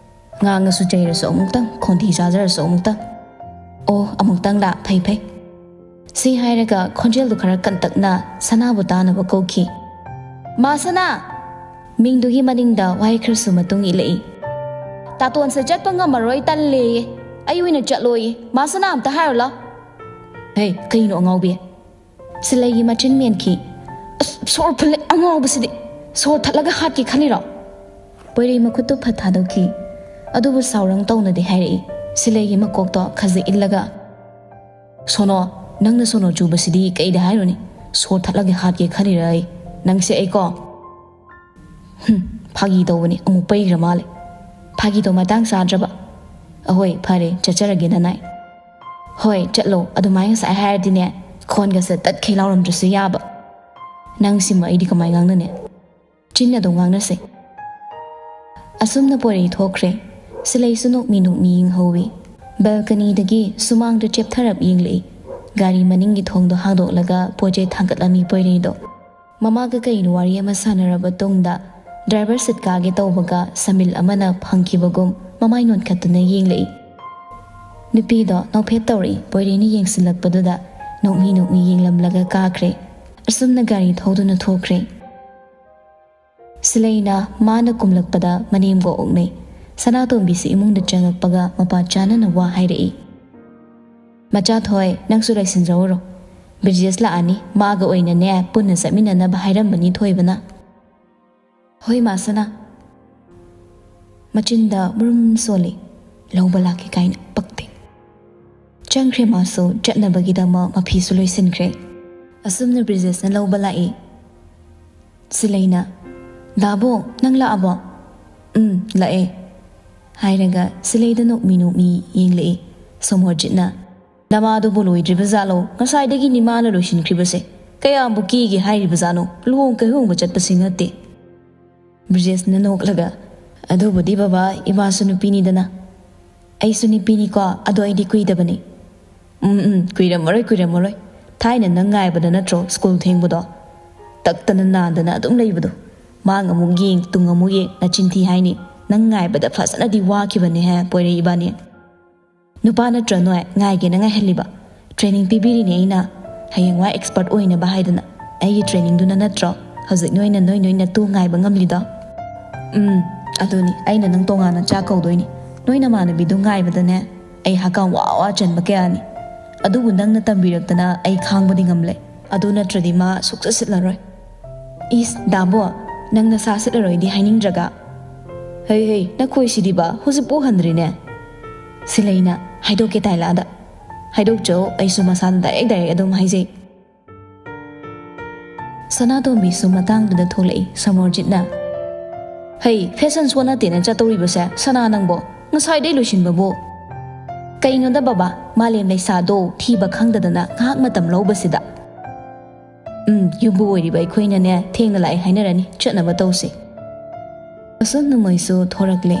ꯉꯥꯡꯉꯁꯨ ꯆꯩꯔꯁꯨ ꯑꯃꯨꯛꯇꯪ, ꯈꯣꯟꯊꯤ ꯆꯥꯖꯔꯁꯨ ꯑꯃꯨꯛꯇꯪ"꯫ "ꯑꯣ, ꯑꯃꯨꯛꯇꯪꯂꯥ? ꯐꯩ, ꯐꯩ"꯫ ꯁꯤ ꯍꯥꯏꯔꯒ ꯈꯣꯟꯖꯦꯜꯗꯨ ꯈꯔ ꯀꯟꯇꯛꯅ ꯁꯅꯥꯕꯨ ꯇꯥꯅꯕ ꯀꯧꯈꯤ꯫ "ꯃꯥ ꯁꯅꯥ!" ꯃꯤꯡꯗꯨꯒꯤ ꯃꯅꯤꯡꯗ ꯋꯥꯍꯩ ꯈꯔꯁꯨ ꯃꯇꯨꯡ ꯏꯜꯂꯛꯏ꯫ "ꯇꯥꯇꯣꯟꯁꯦ ꯆꯠꯄ ꯉꯝꯃꯔꯣꯏ, ꯇꯜꯂꯦꯌꯦ꯫ ꯑꯩ ꯑꯣꯏꯅ ꯆꯠꯂꯣꯌꯦ꯫ ꯃꯥ ꯁꯅꯥ ꯑꯝꯇ ꯍꯥꯏꯔꯨ ꯂꯥꯎ꯫" "ꯍꯦ, ꯀꯩꯅꯣ ꯑꯉꯥꯎꯕꯤ?" ꯁꯤꯂꯩꯒꯤ ꯃꯆꯤꯟ ꯃꯦꯟꯈꯤ꯫ "ꯑꯁ, ꯁꯣꯔ ꯐꯨꯜꯂꯦ ꯑꯉꯥꯎꯕꯁꯤꯗꯤ꯫ ꯁꯣꯔ ꯊꯠꯂꯒ ꯍꯥꯠꯀꯦ ꯈꯜꯂꯤꯔꯣ?" ꯄꯣꯏꯔꯩ ꯃꯈꯨꯠꯇꯨ ꯐꯠ ꯊꯥꯗꯣꯛꯈꯤ꯫ ꯑꯗꯨꯕꯨ ꯁꯥꯎꯔꯪ ꯇꯧꯅꯗꯤ ꯍꯥꯏꯔꯛꯏ꯫ ꯁꯤꯂꯩꯒꯤ ꯃꯀꯣꯛꯇꯣ ꯈꯖꯤꯛ ꯏꯜꯂꯒ, "ꯁꯣꯅꯣ, ꯅꯪꯅ ꯁꯣꯅꯣ ꯆꯨꯕꯁꯤꯗꯤ ꯀꯩꯗ ꯍꯥꯏꯔꯨꯅꯤ? ꯁꯣꯔ ꯊꯠꯂꯒ ꯍꯥꯠꯀꯦ ꯈꯜꯂꯤꯔ ꯑꯩ? ꯅꯪꯁꯦ ꯑꯩꯀꯣ꯫ ꯍꯨꯝ, ꯐꯥꯒꯤ ꯇꯧꯕꯅꯤ, ꯑꯃꯨꯛ ꯄꯩꯈ꯭ꯔ ꯃꯥꯜꯂꯦ꯫ ꯐꯥꯒꯤꯗꯣ ꯃꯇꯥꯡ ꯆꯥꯗ꯭ꯔꯕ? ꯑꯍꯣꯏ, ꯐꯔꯦ, ꯆꯠꯆꯔꯒꯦ ꯅꯅꯥꯏ꯫ ꯍꯣꯏ, ꯆꯠꯂꯣ, ꯑꯗꯨꯃꯥꯏꯅ ꯉꯁꯥꯏ ꯍꯥꯏꯔꯗꯤꯅꯦ, ꯈꯣꯟꯒꯁꯦ ꯇꯠꯈꯩ ꯂꯥꯎꯔꯝꯗ꯭ꯔꯁꯨ ꯌꯥꯕ꯫ ꯅꯪꯁꯤꯃ ꯑꯩꯗꯤ ꯀꯃꯥꯏ ꯉꯥꯡꯅꯅꯤ? ꯆꯤꯟ ꯑꯗꯨꯝ ꯉꯥꯡꯅꯁꯦ꯫" ꯑꯁꯨꯝꯅ ꯄꯣꯏꯔꯩ ꯊꯣꯛꯈ꯭ꯔꯦ꯫ ꯁꯤꯂꯩꯁꯨ ꯅꯣꯛꯃꯤ ꯅꯣꯛꯃꯤ ꯌꯦꯡꯍꯧꯋꯤ꯫ ꯕꯦꯜꯀꯅꯤꯗꯒꯤ ꯁꯨꯃꯥꯡꯗ ꯆꯦꯞꯊꯔꯞ ꯌꯦꯡꯂꯛꯏ꯫ ꯒꯥꯔꯤ ꯃꯅꯤꯡꯒꯤ ꯊꯣꯡꯗꯣ ꯍꯥꯡꯗꯣꯛꯂꯒ ꯄꯣꯠ ꯆꯩ ꯊꯥꯡꯒꯠꯂꯝꯃꯤ ꯄꯣꯏꯔꯩꯗꯣ꯫ ꯃꯃꯥꯒ ꯀꯩꯅꯣ ꯋꯥꯔꯤ ꯑꯃ ꯁꯥꯟꯅꯔꯕ ꯇꯨꯡꯗ ꯗ꯭ꯔꯥꯏꯚꯔ ꯁꯤꯠ ꯀꯥꯒꯦ ꯇꯧꯕꯒ ꯁꯃꯤꯜ ꯑꯃꯅ ꯐꯪꯈꯤꯕꯒꯨꯝ ꯃꯃꯥꯏ ꯅꯣꯟꯈꯠꯇꯨꯅ ꯌꯦꯡꯂꯛꯏ꯫ ꯅꯨꯄꯤꯗꯣ ꯅꯣꯛꯐꯦꯠ ꯇꯧꯔꯛꯏ꯫ ꯄꯣꯏꯔꯩꯅ ꯌꯦꯡꯁꯤꯜꯂꯛꯄꯗꯨꯗ ꯅꯣꯛꯃꯤ ꯅꯣꯛꯃꯤ ꯌꯦꯡꯂꯝꯂꯒ ꯀꯥꯈ꯭ꯔꯦ꯫ ꯑꯁꯨꯝꯅ ꯒꯥꯔꯤ ꯊꯧꯗꯨꯅ ꯊꯣꯛꯈ꯭ꯔꯦ꯫ ꯁꯤꯂꯩꯅ ꯃꯥꯅ ꯀꯨꯝꯂꯛꯄꯗ ꯃꯅꯦꯝꯒ ꯑꯣꯛꯅꯩ꯫ ꯁꯅꯥꯇꯣꯝꯕꯤꯁꯤ ꯏꯃꯨꯡꯗ ꯆꯪꯉꯛꯄꯒ ꯃꯄꯥ ꯆꯥꯅꯅ ꯋꯥ ꯍꯥꯏꯔꯛꯏ꯫ "ꯃꯆꯥꯊꯣꯏ, ꯅꯪꯁꯨ ꯂꯩꯁꯤꯟꯖꯧꯔꯣ꯫ ꯕ꯭ꯔꯤꯖꯦꯁ ꯂꯥꯛꯑꯅꯤ, ꯃꯥꯒ ꯑꯣꯏꯅꯅꯦ ꯄꯨꯟꯅ ꯆꯠꯃꯤꯟꯅꯅꯕ ꯍꯥꯏꯔꯝꯕꯅꯤ ꯊꯣꯏꯕꯅ꯫" "ꯍꯣꯏ, ꯃꯥ ꯁꯅꯥ꯫" ꯃꯆꯤꯟꯗ ꯃꯨꯔꯨꯝ ꯁꯣꯜꯂꯤ꯫ "ꯂꯧꯕ ꯂꯥꯛꯀꯦ ꯀꯥꯏꯅ ꯄꯛꯇꯦ꯫" ꯆꯪꯈ꯭ꯔꯦ ꯃꯥꯁꯨ ꯆꯠꯅꯕꯒꯤꯗꯃꯛ ꯃꯐꯤꯁꯨ ꯂꯣꯏꯁꯤꯟꯈ꯭ꯔꯦ꯫ ꯑꯁꯨꯝꯅ ꯕ꯭ꯔꯤꯖꯦꯁꯅ ꯂꯧꯕ ꯂꯥꯛꯏ꯫ ꯁꯤꯂꯩꯅ, "ꯗꯥꯕꯣ, ꯅꯪ ꯂꯥꯛꯑꯕꯣ?" "ꯎꯝ, ꯂꯥꯛꯑꯦ," ꯍꯥꯏꯔꯒ ꯁꯤꯂꯩꯗ ꯅꯣꯛꯃꯤ ꯅꯣꯛꯃꯤ ꯌꯦꯡꯂꯛꯏ꯫ ꯁꯣꯃꯣꯔꯖꯤꯠꯅ, "ꯅꯃꯥꯗꯨꯕꯨ ꯂꯣꯏꯗ꯭ꯔꯤꯕ ꯖꯥꯠꯂꯣ? ꯉꯁꯥꯏꯗꯒꯤ ꯅꯤꯃꯥꯅ ꯂꯣꯏꯁꯤꯟꯈ꯭ꯔꯤꯕꯁꯦ꯫ ꯀꯌꯥꯝꯕꯨ ꯀꯦꯒꯦ ꯍꯥꯏꯔꯤꯕ ꯖꯥꯠꯅꯣ? ꯂꯨꯍꯣꯡ ꯀꯩꯍꯣꯡꯕ ꯆꯠꯄꯁꯤ ꯅꯠꯇꯦ꯫" ꯕ꯭ꯔꯤꯖꯦꯁꯅ ꯅꯣꯛꯂꯒ, "ꯑꯗꯨꯕꯨꯗꯤ ꯕꯕꯥ, ꯏꯃꯥꯁꯨ ꯅꯨꯄꯤꯅꯤꯗꯅ꯫" "ꯑꯩꯁꯨ ꯅꯨꯄꯤꯅꯤꯀꯣ, ꯑꯗꯣ ꯑꯩꯗꯤ ꯀꯨꯏꯗꯕꯅꯤ꯫" "ꯎꯝ, ꯎꯝ, ꯀꯨꯏꯔꯝꯃꯔꯣꯏ, ꯀꯨꯏꯔꯝꯃꯔꯣꯏ꯫ ꯊꯥꯏꯅ ꯅꯪ ꯉꯥꯏꯕꯗ ꯅꯠꯇ꯭ꯔꯣ ꯁ꯭ꯀꯨꯜ ꯊꯦꯡꯕꯗꯣ? ꯇꯛꯇꯅ ꯅꯥꯟꯗꯅ ꯑꯗꯨꯝ ꯂꯩꯕꯗꯣ꯫ ꯃꯥꯡ ꯑꯃꯨꯛ ꯌꯦꯡ, ꯇꯨꯡ ꯑꯃꯨꯛ ꯌꯦꯡ, ꯅꯆꯤꯟ ꯊꯤ ꯍꯥꯏꯅꯤ꯫ ꯅꯪ ꯉꯥꯏꯕꯗ ꯐꯖꯅꯗꯤ ꯋꯥꯈꯤꯕꯅꯦꯍꯦ, ꯄꯣꯏꯔꯩ ꯏꯕꯥꯅꯤ꯫ ꯅꯨꯄꯥ ꯅꯠꯇ꯭ꯔ ꯅꯣꯏ ꯉꯥꯏꯒꯦꯅ ꯉꯥꯏꯍꯜꯂꯤꯕ? ꯇ꯭ꯔꯦꯅꯤꯡ ꯄꯤꯕꯤꯔꯤꯅꯦ ꯑꯩꯅ, ꯍꯌꯦꯡꯋꯥꯏ ꯑꯦꯛꯁꯄꯔꯠ ꯑꯣꯏꯅꯕ ꯍꯥꯏꯗꯅ꯫ ꯑꯩꯒꯤ ꯇ꯭ꯔꯦꯅꯤꯡꯗꯨꯅ ꯅꯠꯇ꯭ꯔꯣ ꯍꯧꯖꯤꯛ ꯅꯣꯏꯅ ꯅꯣꯏ ꯅꯣꯏ ꯅꯇꯨ ꯉꯥꯏꯕ ꯉꯝꯂꯤꯗꯣ? ꯎꯝ, ꯑꯗꯨꯅꯤ, ꯑꯩꯅ ꯅꯪ ꯇꯣꯉꯥꯟꯅ ꯆꯥꯛ ꯀꯧꯗꯣꯏꯅꯤ꯫ ꯅꯣꯏ ꯅꯃꯥꯟꯅꯕꯤꯗꯨ ꯉꯥꯏꯕꯗꯅꯦ ꯑꯩ ꯍꯛꯀꯥꯝ ꯋꯥ ꯋꯥ ꯆꯟꯕ ꯀꯌꯥꯅꯤ꯫ ꯑꯗꯨꯕꯨ ꯅꯪꯅ ꯇꯝꯕꯤꯔꯛꯇꯅ ꯑꯩ ꯈꯥꯡꯕꯗꯤ ꯉꯝꯂꯦ꯫ ꯑꯗꯨ ꯅꯠꯇ꯭ꯔꯗꯤ ꯃꯥ ꯁꯨꯛꯆꯠ ꯁꯤꯠꯂꯔꯣꯏ꯫ ꯏꯁ, ꯗꯥꯕꯣ, ꯅꯪ ꯅꯁꯥ ꯁꯤꯠꯂꯔꯣꯏꯗꯤ ꯍꯥꯏꯅꯤꯡꯗ꯭ꯔꯒ? ꯍꯩ ꯍꯩ, ꯅꯈꯣꯏꯁꯤꯗꯤꯕ ꯍꯧꯖꯤꯛꯄꯨ ꯍꯟꯗ꯭ꯔꯤꯅꯦ꯫ ꯁꯤꯂꯩꯅ ꯍꯥꯏꯗꯣꯛꯀꯦ ꯇꯥꯏꯂꯥꯗ꯫ ꯍꯥꯏꯗꯣꯛꯆꯧ, ꯑꯩꯁꯨ ꯃꯁꯥꯗ ꯗꯥꯏꯔꯦꯛ ꯗꯥꯏꯔꯦꯛ ꯑꯗꯨꯝ ꯍꯥꯏꯖꯩ꯫ ꯁꯅꯥꯇꯣꯝꯕꯤꯁꯨ ꯃꯇꯥꯡꯗꯨꯗ ꯊꯣꯛꯂꯛꯏ ꯁꯃꯣꯔꯖꯤꯠꯅ꯫ ꯍꯩ, ꯐꯦꯁꯟ ꯁꯣ ꯅꯠꯇꯦꯅ ꯆꯠꯇꯧꯔꯤꯕꯁꯦ ꯁꯅꯥ ꯅꯪꯕꯣ? ꯉꯁꯥꯏꯗꯩ ꯂꯣꯏꯁꯤꯟꯕꯕꯨ꯫ ꯀꯩꯅꯣꯗ ꯕꯕꯥ, ꯃꯥꯂꯦꯝ ꯂꯩꯁꯥꯗꯣ ꯊꯤꯕ ꯈꯪꯗꯗꯅ ꯉꯥꯏꯍꯥꯛ ꯃꯇꯝ ꯂꯧꯕꯁꯤꯗ꯫ ꯎꯝ, ꯌꯨꯝꯕꯨ ꯑꯣꯏꯔꯤꯕ ꯑꯩꯈꯣꯏꯅꯅꯦ ꯊꯦꯡꯅ ꯂꯥꯛꯑꯦ ꯍꯥꯏꯅꯔꯅꯤ, ꯆꯠꯅꯕ ꯇꯧꯁꯤ꯫ ꯑꯁꯣꯝ ꯅꯣꯡꯃꯩꯁꯨ ꯊꯣꯔꯛꯂꯦ꯫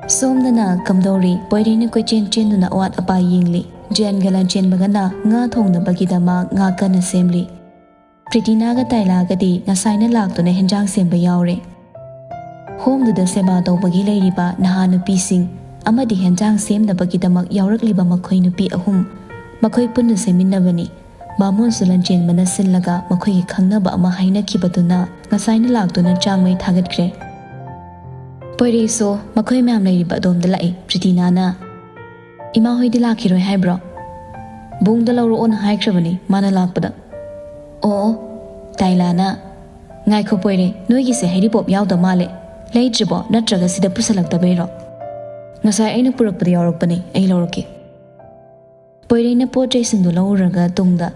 ꯁꯣꯝꯗꯅ ꯀꯝꯗꯧꯔꯤ? ꯄꯣꯏꯔꯩꯅ ꯀꯣꯏꯆꯦꯟ ꯆꯦꯟꯗꯨꯅ ꯑꯋꯥꯠ ꯑꯄꯥ ꯌꯦꯡꯂꯤ꯫ ꯖꯦꯟꯒ ꯂꯥꯟꯆꯦꯟꯕꯒꯅ ꯉꯥ ꯊꯣꯡꯅꯕꯒꯤꯗꯃꯛ ꯉꯥ ꯀꯟꯅ ꯁꯦꯝꯂꯤ꯫ ꯄ꯭ꯔꯤꯇꯤꯅꯥꯒ ꯇꯥꯏꯂꯥꯒꯗꯤ ꯉꯁꯥꯏꯅ ꯂꯥꯛꯇꯨꯅ ꯍꯦꯟꯖꯥꯡ ꯁꯦꯝꯕ ꯌꯥꯎꯔꯦ꯫ ꯍꯣꯝꯗꯨꯗ ꯁꯦꯕꯥ ꯇꯧꯕꯒꯤ ꯂꯩꯔꯤꯕ ꯅꯍꯥ ꯅꯨꯄꯤꯁꯤꯡ ꯑꯃꯗꯤ ꯍꯦꯟꯖꯥꯡ ꯁꯦꯝꯅꯕꯒꯤꯗꯃꯛ ꯌꯥꯎꯔꯛꯂꯤꯕ ꯃꯈꯣꯏ ꯅꯨꯄꯤ ꯑꯍꯨꯝ, ꯃꯈꯣꯏ ꯄꯨꯟꯅ ꯁꯦꯝꯃꯤꯟꯅꯕꯅꯤ꯫ ꯕꯥꯃꯣꯟꯁꯨ ꯂꯟꯆꯦꯟꯕꯅ ꯁꯤꯜꯂꯒ ꯃꯈꯣꯏꯒꯤ ꯈꯪꯅꯕ ꯑꯃ ꯍꯥꯏꯅꯈꯤꯕꯗꯨꯅ ꯉꯁꯥꯏꯅ ꯂꯥꯛꯇꯨꯅ ꯆꯥꯡꯃꯩ ꯊꯥꯒꯠꯈ꯭ꯔꯦ꯫ ꯄꯣꯏꯔꯩꯁꯨ ꯃꯈꯣꯏ ꯃꯌꯥꯝ ꯂꯩꯔꯤꯕ ꯑꯗꯣꯝꯗ ꯂꯥꯛꯏ꯫ ꯄ꯭ꯔꯤꯇꯤꯅꯥꯅ, "ꯏꯃꯥ ꯍꯣꯏꯗꯤ ꯂꯥꯛꯈꯤꯔꯣꯏ ꯍꯥꯏꯕ꯭ꯔꯣ?" "ꯕꯨꯡꯗ ꯂꯧꯔꯛꯑꯣꯅ ꯍꯥꯏꯈ꯭ꯔꯕꯅꯤ ꯃꯥꯅ ꯂꯥꯛꯄꯗ꯫" "ꯑꯣ, ꯑꯣ꯫" ꯇꯥꯏꯂꯥꯅ, "ꯉꯥꯏꯈꯣ ꯄꯣꯏꯔꯩ, ꯅꯣꯏꯒꯤꯁꯦ ꯍꯩꯔꯤꯕꯣꯞ ꯌꯥꯎꯗ ꯃꯥꯜꯂꯦ꯫ ꯂꯩꯗ꯭ꯔꯤꯕꯣ, ꯅꯠꯇ꯭ꯔꯒ ꯁꯤꯗ ꯄꯨꯁꯜꯂꯛꯇꯕꯩꯔꯣ?" "ꯉꯁꯥꯏ ꯑꯩꯅ ꯄꯨꯔꯛꯄꯗ ꯌꯥꯎꯔꯛꯄꯅꯦ, ꯑꯩ ꯂꯧꯔꯛꯀꯦ꯫" ꯄꯣꯏꯔꯩꯅ ꯄꯣꯠ ꯆꯩꯁꯤꯡꯗꯨ ꯂꯧꯔꯨꯔꯒ ꯇꯨꯡꯗ,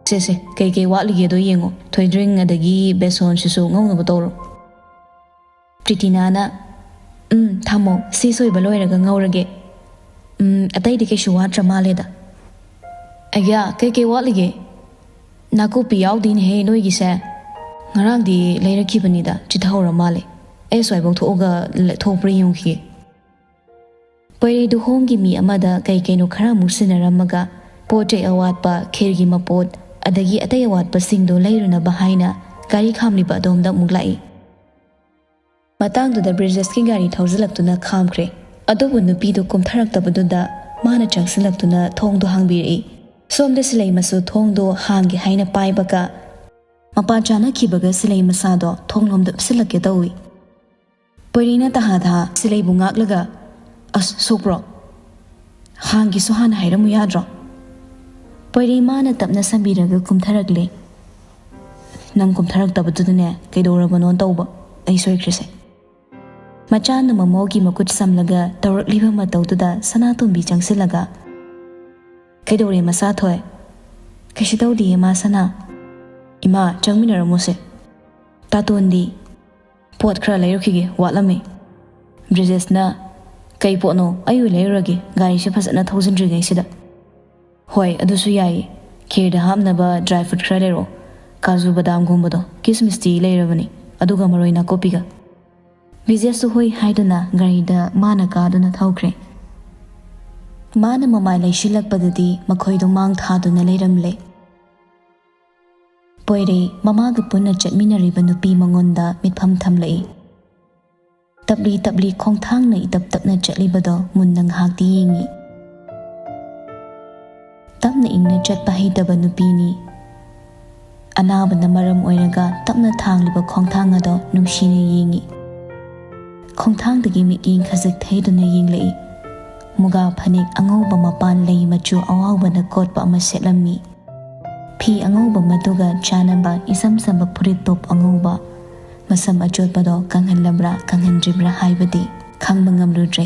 "ꯁꯦ ꯁꯦ, ꯀꯩꯀꯩ ꯋꯥꯠꯂꯤꯒꯦꯗꯣ ꯌꯦꯡꯉꯣ, ꯊꯣꯏꯗ꯭ꯔꯤꯡ ꯑꯗꯒꯤ ꯕꯦꯁꯣꯟꯁꯤꯁꯨ ꯉꯧꯅꯕ ꯇꯧꯔꯣ꯫" ꯄ꯭ꯔꯤꯇꯤꯅꯥꯅ, "ꯎꯝ, ꯊꯝꯃꯣ, ꯁꯤ ꯁꯣꯏꯕ ꯂꯣꯏꯔꯒ ꯉꯧꯔꯒꯦ꯫ ꯎꯝ, ꯑꯇꯩꯗꯤ ꯀꯩꯁꯨ ꯋꯥꯠꯇ꯭ꯔ ꯃꯥꯜꯂꯦꯗ꯫" "ꯑꯌꯥ, ꯀꯩꯀꯩ ꯋꯥꯠꯂꯤꯒꯦ? ꯅꯥꯀꯨꯞꯄꯤ ꯌꯥꯎꯗꯦꯅꯦꯍꯦ ꯅꯣꯏꯒꯤꯁꯦ꯫ ꯉꯔꯥꯡꯗꯤ ꯂꯩꯔꯛꯈꯤꯕꯅꯤꯗ, ꯆꯤꯊꯍꯧꯔ ꯃꯥꯜꯂꯦ꯫ ꯑꯩ ꯑꯁ꯭ꯋꯥꯏꯐꯥꯎ ꯊꯣꯛꯑꯒ ꯂ-, ꯊꯣꯛꯄ꯭ꯔꯥ ꯌꯦꯡꯉꯨꯈꯤꯒꯦ꯫" ꯄꯣꯏꯔꯩꯗꯨ ꯍꯣꯝꯒꯤ ꯃꯤ ꯑꯃꯗ ꯀꯩ ꯀꯩꯅꯣ ꯈꯔ ꯑꯃꯨꯛ ꯁꯤꯟꯅꯔꯝꯃꯒ ꯄꯣꯠ ꯆꯩ ꯑꯋꯥꯠꯄ, ꯈꯦꯔꯒꯤ ꯃꯄꯣꯠ ꯑꯗꯒꯤ ꯑꯇꯩ ꯑꯋꯥꯠꯄꯁꯤꯡꯗꯣ ꯂꯩꯔꯨꯅꯕ ꯍꯥꯏꯅ ꯒꯥꯔꯤ ꯈꯥꯝꯂꯤꯕ ꯑꯗꯣꯝꯗ ꯑꯃꯨꯛ ꯂꯥꯛꯏ꯫ ꯃꯇꯥꯡꯗꯨꯗ ꯕ꯭ꯔꯤꯖꯦꯁꯀꯤ ꯒꯥꯔꯤ ꯊꯧꯖꯤꯜꯂꯛꯇꯨꯅ ꯈꯥꯝꯈ꯭ꯔꯦ꯫ ꯑꯗꯨꯕꯨ ꯅꯨꯄꯤꯗꯨ ꯀꯨꯝꯊꯔꯛꯇꯕꯗꯨꯗ ꯃꯥꯅ ꯆꯪꯁꯤꯜꯂꯛꯇꯨꯅ ꯊꯣꯡꯗꯨ ꯍꯥꯡꯕꯤꯔꯛꯏ꯫ ꯁꯣꯝꯗ ꯁꯤꯂꯩꯃꯁꯨ ꯊꯣꯡꯗꯣ ꯍꯥꯡꯒꯦ ꯍꯥꯏꯅ ꯄꯥꯏꯕꯒ, ꯃꯄꯥ ꯆꯥꯅꯈꯤꯕꯒ ꯁꯤꯂꯩ ꯃꯁꯥꯗꯣ ꯊꯣꯡꯂꯣꯝꯗ ꯎꯞꯁꯤꯜꯂꯛꯀꯦ ꯇꯧꯏ꯫ ꯄꯣꯏꯔꯩꯅ ꯇꯍꯥ ꯊꯥ ꯁꯤꯂꯩꯕꯨ ꯉꯥꯛꯂꯒ, "ꯑꯁ, ꯁꯣꯛꯄ꯭ꯔꯣ? ꯍꯥꯡꯒꯦꯁꯨ ꯍꯥꯟꯅ ꯍꯥꯏꯔꯝꯃꯨ ꯌꯥꯗ꯭ꯔꯣ?" ꯄꯣꯏꯔꯩ ꯃꯥꯅ ꯇꯞꯅ ꯁꯝꯕꯤꯔꯒ ꯀꯨꯝꯊꯔꯛꯂꯦ꯫ "ꯅꯪ ꯀꯨꯝꯊꯔꯛꯇꯕꯗꯨꯗꯅꯦ ꯀꯩꯗꯧꯔꯕꯅꯣ ꯇꯧꯕ ꯑꯩ ꯁꯣꯏꯈ꯭ꯔꯤꯁꯦ꯫" ꯃꯆꯥꯅ ꯃꯃꯧꯒꯤ ꯃꯈꯨꯠ ꯁꯝꯂꯒ ꯇꯧꯔꯛꯂꯤꯕ ꯃꯇꯧꯗꯨꯗ ꯁꯅꯥꯇꯣꯝꯕꯤ ꯆꯪꯁꯤꯜꯂꯒ, "ꯀꯩꯗꯧꯔꯦ ꯃꯆꯥ ꯊꯣꯏ?" "ꯀꯩꯁꯨ ꯇꯧꯗꯤꯌꯦ ꯃꯥ ꯁꯅꯥ꯫" "ꯏꯃꯥ, ꯆꯪꯃꯤꯟꯅꯔꯝꯃꯣꯁꯦ꯫ ꯇꯥꯇꯣꯟꯗꯤ ꯄꯣꯠ ꯈꯔ ꯂꯩꯔꯨꯈꯤꯒꯦ ꯋꯥꯠꯂꯝꯃꯦ꯫" ꯕ꯭ꯔꯤꯖꯦꯁꯅ, "ꯀꯩ ꯄꯣꯠꯅꯣ? ꯑꯩ ꯑꯣꯏ ꯂꯩꯔꯨꯔꯒꯦ, ꯒꯥꯔꯤꯁꯦ ꯐꯖꯅ ꯊꯧꯖꯤꯟꯗ꯭ꯔꯤꯉꯩꯁꯤꯗ꯫" "ꯍꯣꯏ, ꯑꯗꯨꯁꯨ ꯌꯥꯏꯌꯦ꯫ ꯈꯦꯔꯗ ꯍꯥꯞꯅꯕ ꯗ꯭ꯔꯥꯏ ꯐ꯭ꯔꯨꯠ ꯈꯔ ꯂꯩꯔꯛꯑꯣ꯫ ꯀꯥꯖꯨ ꯕꯗꯥꯝꯒꯨꯝꯕꯗꯣ, ꯀꯤꯁꯃꯤꯁꯇꯤ ꯂꯩꯔꯕꯅꯤ, ꯑꯗꯨꯒ ꯃꯔꯣꯏ ꯅꯥꯀꯨꯞꯄꯤꯒ꯫" ꯕ꯭ꯔꯤꯖꯦꯁꯁꯨ ꯍꯣꯏ ꯍꯥꯏꯗꯨꯅ ꯒꯥꯔꯤꯗ ꯃꯥꯅ ꯀꯥꯗꯨꯅ ꯊꯧꯈ꯭ꯔꯦ꯫ ꯃꯥꯅ ꯃꯃꯥꯏ ꯂꯩꯁꯤꯜꯂꯛꯄꯗꯗꯤ ꯃꯈꯣꯏꯗꯣ ꯃꯥꯡ ꯊꯥꯗꯨꯅ ꯂꯩꯔꯝꯂꯦ꯫ ꯄꯣꯏꯔꯩ ꯃꯃꯥꯒ ꯄꯨꯟꯅ ꯆꯠꯃꯤꯟꯅꯔꯤꯕ ꯅꯨꯄꯤ ꯃꯉꯣꯟꯗ ꯃꯤꯠꯐꯝ ꯊꯝꯂꯛꯏ꯫ ꯇꯞꯂꯤ ꯇꯞꯂꯤ ꯈꯣꯡꯊꯥꯡꯅ ꯏꯇꯞ ꯇꯞꯅ ꯆꯠꯂꯤꯕꯗꯣ ꯃꯨꯟꯅ ꯉꯥꯏꯍꯥꯛꯇꯤ ꯌꯦꯡꯉꯤ꯫ ꯇꯞꯅ ꯏꯪꯅ ꯆꯠꯄ ꯍꯩꯇꯕ ꯅꯨꯄꯤꯅꯤ꯫ ꯑꯅꯥꯕꯅ ꯃꯔꯝ ꯑꯣꯏꯔꯒ ꯇꯞꯅ ꯊꯥꯡꯂꯤꯕ ꯈꯣꯡꯊꯥꯡ ꯑꯗꯣ ꯅꯨꯡꯁꯤꯅ ꯌꯦꯡꯉꯤ꯫ ꯈꯣꯡꯊꯥꯡꯗꯒꯤ ꯃꯤꯠꯌꯦꯡ ꯈꯖꯤꯛ ꯊꯩꯗꯨꯅ ꯌꯦꯡꯂꯛꯏ꯫ ꯃꯨꯒꯥ ꯐꯅꯦꯛ ꯑꯉꯧꯕ ꯃꯄꯥꯟ ꯂꯩ ꯃꯆꯨ ꯑꯋꯥꯎꯕꯅ ꯀꯣꯠꯄ ꯑꯃ ꯁꯦꯠꯂꯝꯃꯤ꯫ ꯐꯤ ꯑꯉꯧꯕ ꯃꯗꯨꯒ ꯆꯥꯟꯅꯕ ꯏꯆꯝ ꯆꯝꯕ ꯐꯨꯔꯤꯠ ꯇꯣꯞ ꯑꯉꯧꯕ꯫ ꯃꯁꯝ ꯑꯆꯣꯠꯄꯗꯣ ꯀꯪꯍꯜꯂꯕ꯭ꯔꯥ ꯀꯪꯍꯟꯗ꯭ꯔꯤꯕ꯭ꯔꯥ ꯍꯥꯏꯕꯗꯤ ꯈꯪꯕ ꯉꯝꯂꯨꯗ꯭ꯔꯦ꯫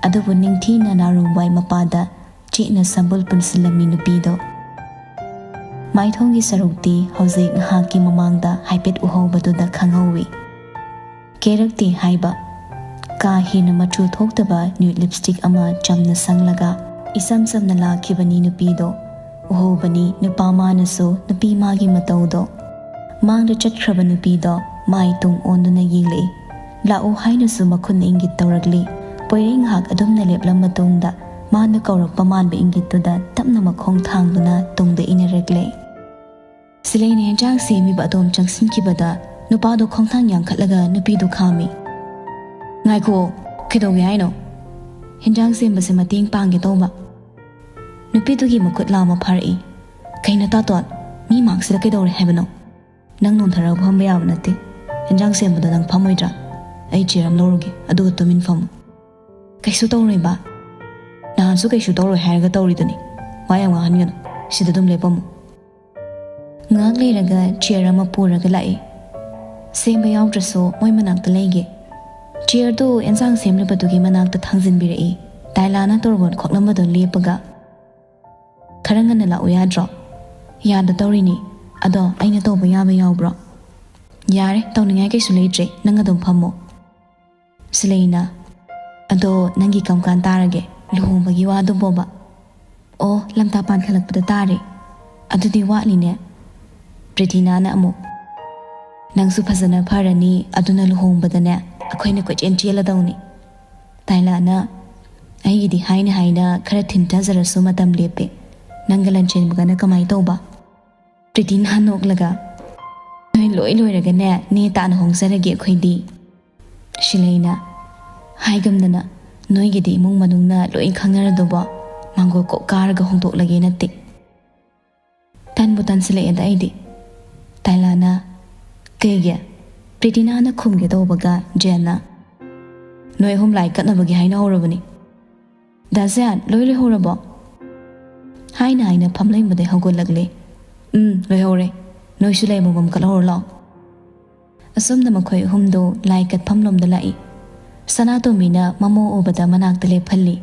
ꯑꯗꯨꯕꯨ ꯅꯤꯡꯊꯤꯅ ꯅꯥꯔꯣꯡꯕꯥꯏ ꯃꯄꯥꯗ ꯆꯦꯠꯅ ꯁꯝꯕꯨꯜ ꯄꯨꯟꯁꯤꯜꯂꯝꯃꯤ ꯅꯨꯄꯤꯗꯣ꯫ ꯃꯥꯏꯊꯣꯡꯒꯤ ꯁꯔꯨꯛꯇꯤ ꯍꯧꯖꯤꯛ ꯉꯥꯏꯍꯥꯛꯀꯤ ꯃꯃꯥꯡꯗ ꯍꯥꯏꯐꯦꯠ ꯎꯍꯧꯕꯗꯨꯗ ꯈꯪꯍꯧꯏ꯫ ꯀꯦꯔꯛꯇꯦ ꯍꯥꯏꯕ꯫ ꯀꯥ ꯍꯦꯟꯅ ꯃꯆꯨ ꯊꯣꯛꯇꯕ ꯅ꯭ꯌꯨꯠ ꯂꯤꯞꯁꯇꯤꯛ ꯑꯃ ꯆꯝꯅ ꯁꯪꯂꯒ ꯏꯆꯝ ꯆꯝꯅ ꯂꯥꯛꯈꯤꯕꯅꯤ ꯅꯨꯄꯤꯗꯣ꯫ ꯎꯍꯧꯕꯅꯤ ꯅꯨꯄꯥ ꯃꯥꯅꯁꯨ ꯅꯨꯄꯤ ꯃꯥꯒꯤ ꯃꯇꯧꯗꯣ꯫ ꯃꯥꯡꯗ ꯆꯠꯈ꯭ꯔꯕ ꯅꯨꯄꯤꯗꯣ ꯃꯥꯏ ꯇꯨꯡ ꯑꯣꯟꯗꯨꯅ ꯌꯦꯡꯂꯛꯏ꯫ ꯂꯥꯛꯎ ꯍꯥꯏꯅꯁꯨ ꯃꯈꯨꯠꯅ ꯏꯪꯒꯤꯠ ꯇꯧꯔꯛꯂꯤ꯫ ꯄꯣꯏꯔꯩ ꯉꯥꯏꯍꯥꯛ ꯑꯗꯨꯝꯅ ꯂꯦꯞꯂꯝ ꯃꯇꯨꯡꯗ ꯃꯥꯅ ꯀꯧꯔꯛꯄ ꯃꯥꯟꯕ ꯏꯪꯒꯤꯠꯇꯨꯗ ꯇꯞꯅ ꯃꯈꯣꯡ ꯊꯥꯡꯗꯨꯅ ꯇꯨꯡꯗ ꯏꯟꯅꯔꯛꯂꯦ꯫ ꯁꯤꯂꯩꯅ ꯍꯦꯟꯖꯥꯡ ꯁꯦꯝꯃꯤꯕ ꯑꯗꯣꯝ ꯆꯪꯁꯤꯟꯈꯤꯕꯗ ꯅꯨꯄꯥꯗꯣ ꯈꯣꯡꯊꯥꯡ ꯌꯥꯡꯈꯠꯂꯒ ꯅꯨꯄꯤꯗꯨ ꯈꯥꯝꯃꯤ꯫ "ꯉꯥꯏꯈꯣ, ꯀꯩꯗꯧꯒꯦ ꯍꯥꯏꯅꯣ?" "ꯍꯦꯟꯖꯥꯡ ꯁꯦꯝꯕꯁꯦ ꯃꯇꯦꯡ ꯄꯥꯡꯒꯦ ꯇꯧꯕ꯫" ꯅꯨꯄꯤꯗꯨꯒꯤ ꯃꯈꯨꯠ ꯂꯥꯝꯃ ꯐꯥꯔꯛꯏ꯫ "ꯀꯩꯅꯣ ꯇꯥꯇꯣꯟ, ꯃꯤ ꯃꯥꯡꯁꯤꯗ ꯀꯩꯗꯧꯔꯦ ꯍꯥꯏꯕꯅꯣ? ꯅꯪ ꯅꯣꯟꯊꯔꯒ ꯐꯝꯕ ꯌꯥꯕ ꯅꯠꯇꯦ꯫ ꯏꯟꯖꯥꯡ ꯁꯦꯝꯕꯗꯣ ꯅꯪ ꯐꯝꯃꯣꯏꯗ꯭ꯔꯥ? ꯑꯩ ꯆꯤꯌꯔ ꯑꯃ ꯂꯧꯔꯨꯒꯦ, ꯑꯗꯨꯒ ꯇꯨꯃꯤꯟ ꯐꯝꯃꯨ꯫" "ꯀꯩꯁꯨ ꯇꯧꯔꯣꯏꯕ꯫ ꯅꯍꯥꯟꯁꯨ ꯀꯩꯁꯨ ꯇꯧꯔꯣꯏ ꯍꯥꯏꯔꯒ ꯇꯧꯔꯤꯗꯨꯅꯤ꯫ ꯋꯥ ꯌꯥꯝ ꯉꯥꯡꯍꯟꯒꯅꯨ꯫ ꯁꯤꯗ ꯑꯗꯨꯝ ꯂꯦꯞꯄꯝꯃꯨ꯫" ꯉꯥꯏꯍꯥꯛ ꯂꯩꯔꯒ ꯆꯤꯌꯔ ꯑꯃ ꯄꯨꯔꯒ ꯂꯥꯛꯏ꯫ ꯁꯦꯝꯕ ꯌꯥꯎꯗ꯭ꯔꯁꯨ ꯃꯣꯏ ꯃꯅꯥꯛꯇ ꯂꯩꯒꯦ꯫ ꯆꯤꯌꯔꯗꯨ ꯑꯦꯟꯁꯥꯡ ꯁꯦꯝꯂꯤꯕꯗꯨꯒꯤ ꯃꯅꯥꯛꯇ ꯊꯥꯡꯖꯤꯟꯕꯤꯔꯛꯏ꯫ ꯇꯥꯏꯂꯥꯅ ꯇꯣꯔꯕꯣꯟ ꯈꯣꯛꯂꯝꯕꯗꯨ ꯂꯦꯞꯄꯒ, "ꯈꯔ ꯉꯟꯅ ꯂꯥꯛꯎ ꯌꯥꯗ꯭ꯔꯣ?" "ꯌꯥꯗ ꯇꯧꯔꯤꯅꯤ꯫ ꯑꯗꯣ ꯑꯩꯅ ꯇꯧꯕ ꯌꯥꯕ ꯌꯥꯎꯕ꯭ꯔꯣ?" "ꯌꯥꯔꯦ, ꯇꯧꯅꯤꯡꯉꯥꯏ ꯀꯩꯁꯨ ꯂꯩꯇ꯭ꯔꯦ, ꯅꯪ ꯑꯗꯨꯝ ꯐꯝꯃꯣ꯫" ꯁꯤꯂꯩꯅ, "ꯑꯗꯣ ꯅꯪꯒꯤ ꯀꯝ ꯀꯥꯟ ꯇꯥꯔꯒꯦ, ꯂꯨꯍꯣꯡꯕꯒꯤ ꯋꯥꯗꯨꯕꯣꯕ?" "ꯑꯣ, ꯂꯝꯇꯥ ꯄꯥꯟꯈꯠꯂꯛꯄꯗ ꯇꯥꯔꯦ꯫ ꯑꯗꯨꯗꯤ ꯋꯥꯠꯂꯤꯅꯦ꯫" ꯄ꯭ꯔꯤꯇꯤꯅꯥꯅ ꯑꯃꯨꯛ, "ꯅꯪꯁꯨ ꯐꯖꯅ ꯐꯔꯅꯤ, ꯑꯗꯨꯅ ꯂꯨꯍꯣꯡꯕꯗꯅꯦ ꯑꯩꯈꯣꯏꯅ ꯀꯣꯏꯆꯦꯟ ꯆꯦꯜꯂꯗꯧꯅꯤ꯫" ꯇꯥꯏꯂꯥꯅ, "ꯑꯩꯒꯤꯗꯤ ꯍꯥꯏꯅ ꯍꯥꯏꯅ ꯈꯔ ꯊꯤꯟꯊꯖꯔꯁꯨ ꯃꯇꯝ ꯂꯦꯞꯄꯦ꯫ ꯅꯪꯒ ꯂꯟꯆꯦꯟꯕꯒꯅ ꯀꯃꯥꯏ ꯇꯧꯕ?" ꯄ꯭ꯔꯤꯇꯤꯅꯥ ꯅꯣꯛꯂꯒ, "ꯅꯣꯏ ꯂꯣꯏ ꯂꯣꯏꯔꯒꯅꯦ ꯅꯦ ꯇꯥꯅ ꯍꯣꯡꯖꯔꯒꯦ ꯑꯩꯈꯣꯏꯗꯤ꯫" ꯁꯤꯂꯩꯅ, "ꯍꯥꯏꯒꯝꯗꯅ, ꯅꯣꯏꯒꯤꯗꯤ ꯏꯃꯨꯡ ꯃꯅꯨꯡꯅ ꯂꯣꯏ ꯈꯪꯅꯔꯗꯨꯕꯣ? ꯃꯥꯡꯒꯣꯜ ꯀꯣꯛ ꯀꯥꯔꯒ ꯍꯣꯡꯗꯣꯛꯂꯒꯦ ꯅꯠꯇꯦ꯫" "ꯇꯟꯕꯨ ꯇꯟꯁꯤꯜꯂꯛꯑꯦꯗ ꯑꯩꯗꯤ꯫" ꯇꯥꯏꯂꯥꯅ, "ꯀꯩꯒꯤ?" ꯄ꯭ꯔꯤꯇꯤꯅꯥꯅ ꯈꯨꯝꯒꯦ ꯇꯧꯕꯒ ꯖꯦꯟꯅ, "ꯅꯣꯏ ꯑꯍꯨꯝ ꯂꯥꯏ ꯀꯠꯅꯕꯒꯤ ꯍꯥꯏꯅꯍꯧꯔꯕꯅꯤ꯫" "ꯗꯥ ꯖꯦꯟ, ꯂꯣꯏ ꯂꯣꯏꯍꯧꯔꯕꯣ?" ꯍꯥꯏꯅ ꯍꯥꯏꯅ ꯐꯝꯂꯩꯃꯗꯩ ꯍꯧꯒꯠꯂꯛꯂꯦ꯫ "ꯎꯝ, ꯂꯣꯏꯍꯧꯔꯦ꯫ ꯅꯣꯏꯁꯨ ꯂꯩ ꯑꯃꯃꯝ ꯀꯠꯍꯧꯔꯣ ꯂꯥꯎ꯫" ꯑꯁꯨꯝꯅ ꯃꯈꯣꯏ ꯑꯍꯨꯝꯗꯣ ꯂꯥꯏ ꯀꯠꯐꯝ ꯂꯣꯝꯗ ꯂꯥꯛꯏ꯫ ꯁꯅꯥꯇꯣꯝꯕꯤꯅ ꯃꯃꯧ ꯎꯕꯗ ꯃꯅꯥꯛꯇ ꯂꯦꯞꯍꯜꯂꯤ꯫